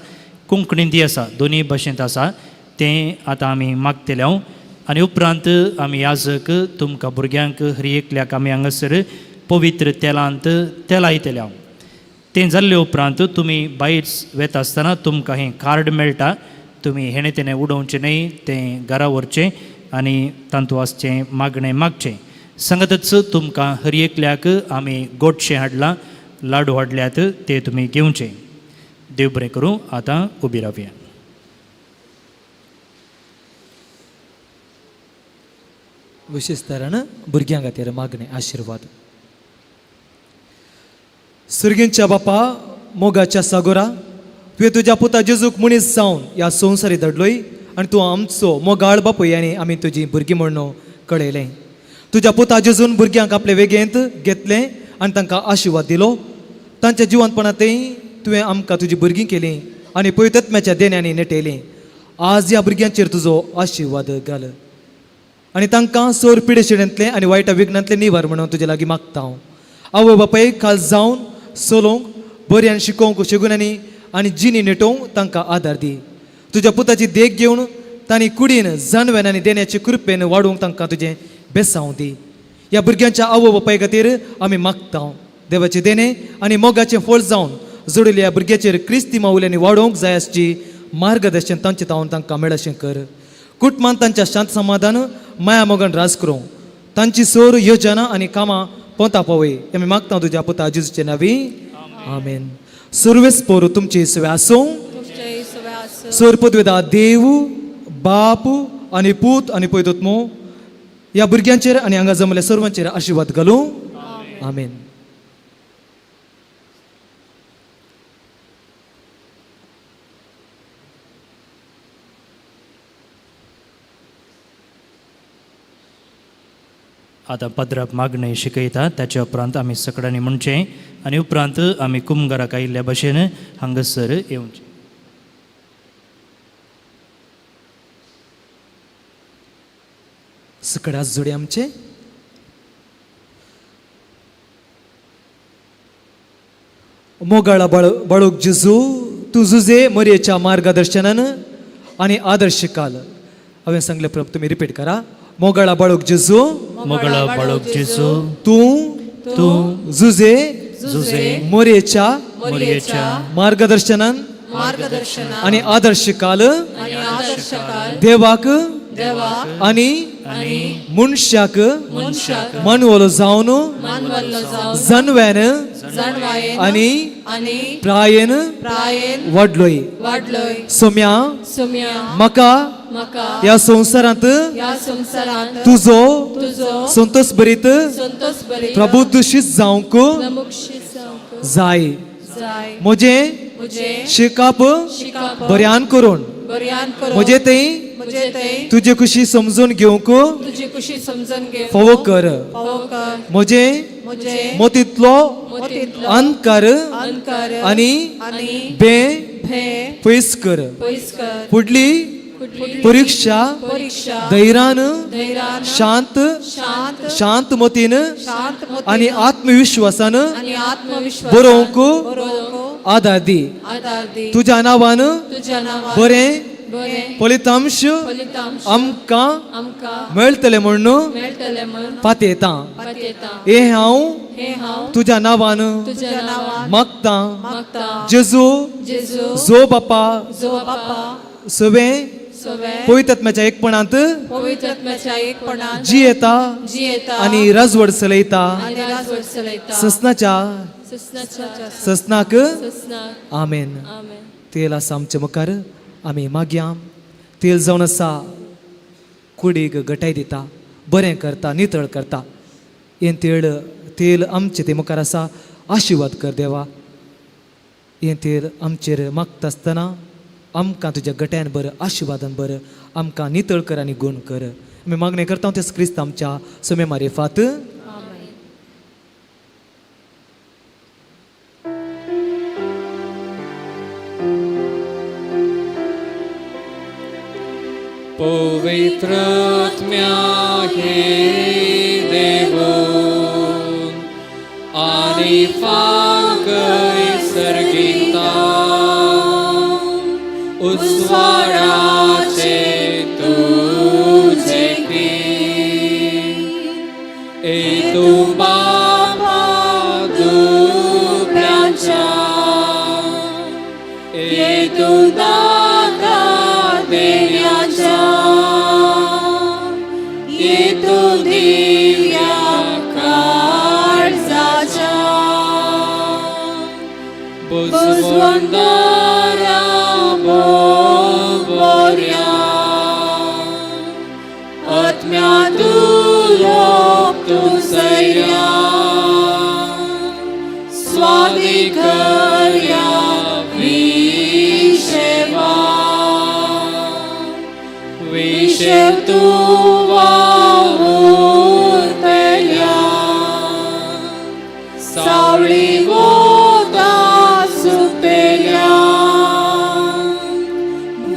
कोंकणींतय आसा, दोनूय भाशेंत आसा. तें आतां आमी मागतले हांव आनी उपरांत आमी याजक तुमकां भुरग्यांक हर एकल्याक आमी हांगासर पवित्र तेलांत तेलायतले हांव. तें जाल्ले उपरांत तुमी भायर वेता आसतना तुमकां हें कार्ड मेळटा. तुमी हेणें तेणें उडोवचें न्हय, तें घरा व्हरचें आनी तातूंत आसचें मागणें मागचें. सांगतच तुमकां हर एकल्याक आमी गोडशें हाडलां, लाडू हाडल्यात, ते तुमी घेवचे. देव बरें करूं. आतां उबी रावया. विशेश तरान भुरग्यां खातीर मागणें आशिर्वाद. सर्गींच्या बापा, मोगाच्या सागोरा, तुवें तुज्या पुता जेजूक मनीस जावन ह्या संवसारी धाडलोय आनी तूं आमचो मोगाळ बापूय आनी आमी तुजी भुरगीं म्हणून कळयलें. तुज्या पुता जेजून भुरग्यांक आपले वेगेंत घेतलें आनी तांकां आशिर्वाद दिलो. तांच्या जिवनपणांतय तुवें आमकां तुजी भुरगीं केलीं आनी पवित्रत्म्याच्या देण्यांनी नेटयलीं. आज ह्या भुरग्यांचेर तुजो आशिर्वाद घाल आनी तांकां सोर पिडेशिडेंतलें आनी वायट विघ्नांतलें निवार म्हणून तुजे लागीं मागता हांव. आवय बापाय खास जावन चलोवंक बऱ्यान शिकोवंक शेगुण्यांनी आनी जिणी नेटोवंक तांकां आदार दी. तुज्या पुताची देख घेवन तांणी कुडीन जानव्यान आनी देण्याचे कृपेन वाडोवंक तांकां तुजें बेसांव दी. ह्या भुरग्यांच्या आवय बापाय खातीर आमी मागता. देवाचें देणें आनी मोगाचें फळ जावन जोडिल्ल्या ह्या भुरग्याचेर क्रिस्ती मावल्यांनी वाडोवंक जाय आसची मार्गदर्शन तांचे तावन तांकां मेळशें कर. कुटुंबान तांच्या शांत समाधान माया मोगान राज करूं, तांची सोर योजना आनी कामां पोंता पावय. आमी मागता तुज्या पुता जेजूचे नांवी, आमेन. सुरवेस पोरू तुमची सवे आसूं. सोर पदवेदा देव बाप आनी पूत आनी पयतोत्मो ह्या भुरग्यांचेर आनी हांगा जमल्या सर्वांचेर आशिर्वाद घालूं. आमेन. आतां पदराप मागणें शिकयता. ताच्या उपरांत आमी सगळ्यांनी म्हणचें आनी उपरांत आमी कुमगाराक आयिल्ल्या भशेन हांगासर येवचें. सकडास जोडी आमचे मोगाळा बाळ बाळूक जेजू, तूं जुजे मरयेच्या मार्गदर्शनान आनी आदर्श काल हांवें सांगलें प्रभ तुमी रिपीट करा. मोगाळा बाळूक जेजू, मोगळा बाळक जेजू, तूं तूं जुजे जुजे मोरयेच्या मोरयेच्या मार्गदर्शनान आनी आदर्श काल देवाक आनी मनशाक मानवलो जावन जानव्यान जाणवायेन आनी आनी प्रायेन प्रायेन वाडलोय. वाडलोय. सोम्या, सोम्या, म्हाका म्हाका ह्या संवसारांत ह्या संवसारांत तुजो तुजो संतोष भरीत संतोष बरी प्रबुद्धशीत जावंक प्रमुखशी जावंक जाय. जाय. म्हजें म्हजें शिकप शिकप बऱ्यान करून बऱ्यान करून म्हजें थंय म्हजें थंय तुजे खुशी समजून घेवंक तुजी खुशी समजून घेवंक फावो कर. फावो कर. म्हजें म्हजें मोतींतलो मोतींतलो अंधकार अंधकार आनी आनी बे भंय पयस कर. पयस कर. फुडली परिक्षा परिक्षा धैर्यान, धैर्यान, शांत शांत शांत मतीन शांत मतीन आनी आत्मविश्वासान आनी आत्मविश्वासान बरोवंक बरोवंक आदार दी. आदार दी. तुज्या नांवान तुज्या नांवान बरें बरें फलितांश फलितांश आमकां आमकां मेळटलें म्हूण मेळटलें म्हूण पातयेतां. पातयेतां. हें हांव हें हांव तुज्या नांवान तुज्या नांवान मागतां. मागतां. जेजू जेजू जो बापा जो बापा सवें सवें पवित्र आत्म्याच्या एकपणांत पवित्र आत्म्याच्या एकपणान जियेता जियेता आनी राजवड चलयता आनी राजवट चलयता ससनाच्या ससनाच्या ससनाक. ससनाक. आमेन. आमेन. तेल आसा आमच्या मुखार, आमी मागया. तेल जावन आसा कुडीक घटाय दिता, बरें करता, नितळ करता. हें तेल तेल आमचें ते मुखार आसा, आशिर्वाद कर देवा. हें तेल आमचेर मागता आसतना आमकां तुज्या गट्यान बरं, आशिर्वादान बरं, आमकां नितळ कर आनी गुण कर. आमी मागणें करता तेच क्रिस्त आमच्या सुमे मारिफात. पवित्रात्म्या हे देवो आनी फांकय सर्गिता उजवाडाचे तुझे ए तू बापा दुबळ्यांच्या ए तू दाता देण्याच्या ये तू दिव्या काळजाच्या बुजवंदारा बोर्या आत्म्या तुलो तू सैर्या स्वाधिकर्या विशेवा विशेव तू वावुरतल्या सावळी वोता सुकतेल्या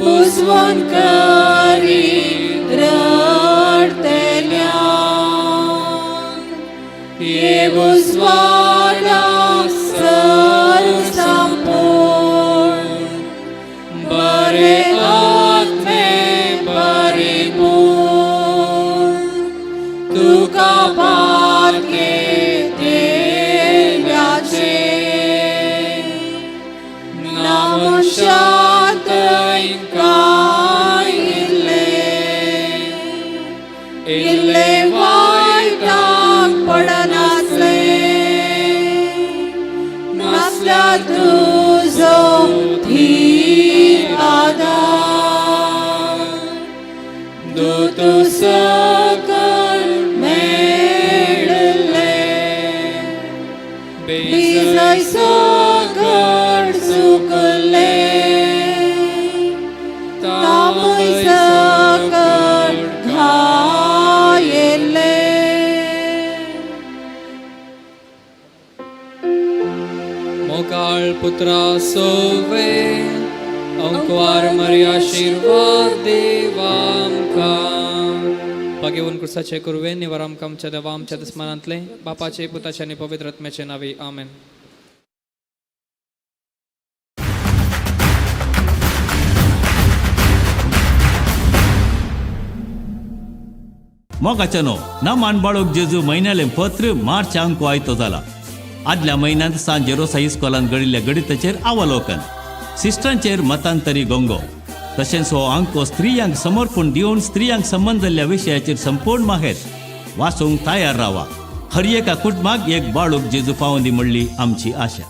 बुजवण करी रडतेल्या ये बुजवाडा सर संपूर्ण बरे आत्मे परिपूर्ण तुका पारखे देव्याचे ना मनशांत काय इल्लें इल्लें वायटाक पडनासलें नासल्या तुजो धीर आदार दूत सकल मेळले बेजय सकळ चुकले तामय सकळ घायेल्ले. मोगाळ पुत्रा सोवे अंकवार मरी आशिर्वाद देवामकां भाग्यवन क्रुसाचे कुरवे निवार आमकां आमच्या देवा आमच्या दुस्मानांतले बापाचे पुताचे आनी पवित्र आत्म्याचे नावे आमेन. मोगाच्या न्हू नमान बाळूक जेजू म्हयन्यालें पत्र मार्च अंको आयतो जाला. आदल्या म्हयन्यांत सांत जेरोसा इस्कोलांत घडिल्ल्या गणिताचेर अवलोकन, सिस्टरांचेर मतांतरी गोंगो, तशेंच हो अंको स्त्रियांक समर्पण दिवन स्त्रियांक संबंद जाल्ल्या विशयाचेर संपूर्ण माहेत वाचूंक तयार रावा. हर एका कुटुंबाक एक बाळूक जेजू पावंदी म्हणली आमची आशा.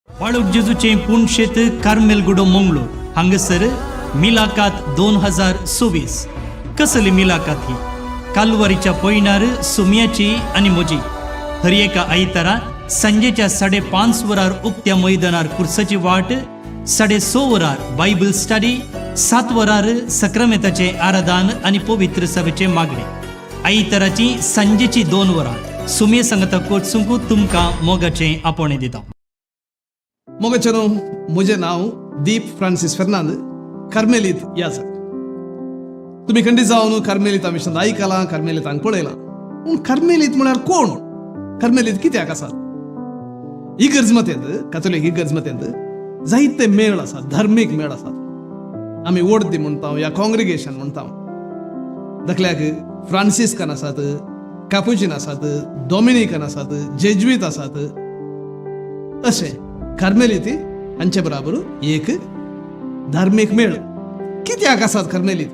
बाळूक जेजूचें पुणशेत कार्मेलगुडो मंगळूर हांगासर मिलाकात 2026. कसली मिलाकात ही? कालवारीच्या पयणार सुम्याची आनी म्हजी. हर एका आयतारा सांजेच्या 5:30 वरार उक्त्या मैदानार कुर्साची वाट, 6:30 वरार बायबल स्टडी, 7 वरार सक्रामेताचें आराधन आनी पवित्र सभेचें मागणें. आयताराची सांजेची 2 वरां सुमे सांगता कोचूंक तुमकां मोगाचें आपोवणें दिता. मोगाचेनो, म्हजें नांव दीप फ्रांसीस फेर्नांद, कार्मेलीत याजक. तुमी खंडी जावन कार्मेलिता विशीं आयकलां, कार्मेलितांक पळयलां, पूण कार्मेलीत म्हळ्यार कोण? कार्मेलीत कित्याक आसात? इगर्ज मतेंत, कातोलीक इगर्ज मतेंत जायते मेळ आसात, धार्मीक मेळ आसात. आमी ओडदी म्हणटा या कॉंग्रिगेशन म्हणटा. धाकल्याक फ्रांसिस्कन आसात, कापुचीन आसात, डॉमिनिकन आसात, जेज्वीत आसात. अशें कार्मेलीत हांचे बराबर एक धार्मीक मेळ कित्याक आसात कार्मेलीत?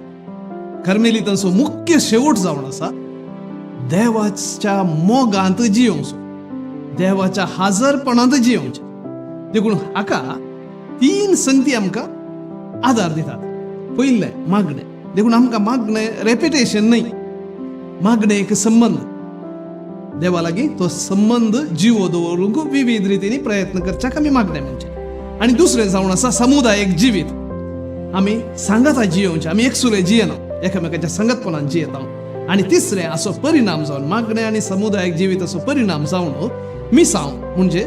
कार्मेलितांचो मुख्य शेवट जावन आसा देवाच्या मोगांत जियोवचो, देवाच्या हाजरपणांत जियोवचें. देखून हाका तीन संगती आमकां आदार दितात. पयलें मागणें. देखून आमकां मागणें रेपिटेशन न्हय, मागणें एक संबंद देवा लागीं. तो संबंद जिवो दवरूंक विविध रितींनी प्रयत्न करच्याक आमी मागणें म्हणचें. आनी दुसरें जावन आसा समुदायीक जिवीत. आमी सांगाता जियोवचें, आमी एकसुरे जियेना, एकामेकाच्या संगतपणान जियेता. आनी तिसरें असो परिणाम जावन, मागणें आनी समुदायीक जिविताचो परिणाम जावन मिसांव, म्हणजे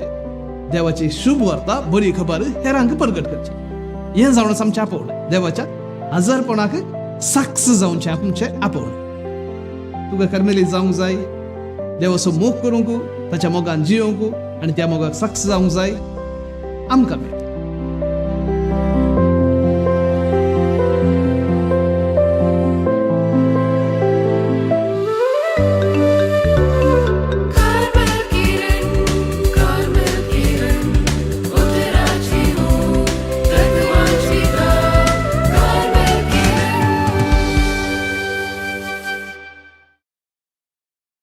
देवाची शुभ वार्ता, बरी खबर हेरांक परगट करची. हें जावन आसा आमचें आपोवणें. देवाच्या हजारपणाक साक्ष जावचें आमचें आपोवणें. तुका कर्मेली जावंक जाय, देवाचो मोग करूंक, ताच्या मोगान जियोवंक आनी त्या मोगाक साक्ष जावंक जाय, आमकां मेळ.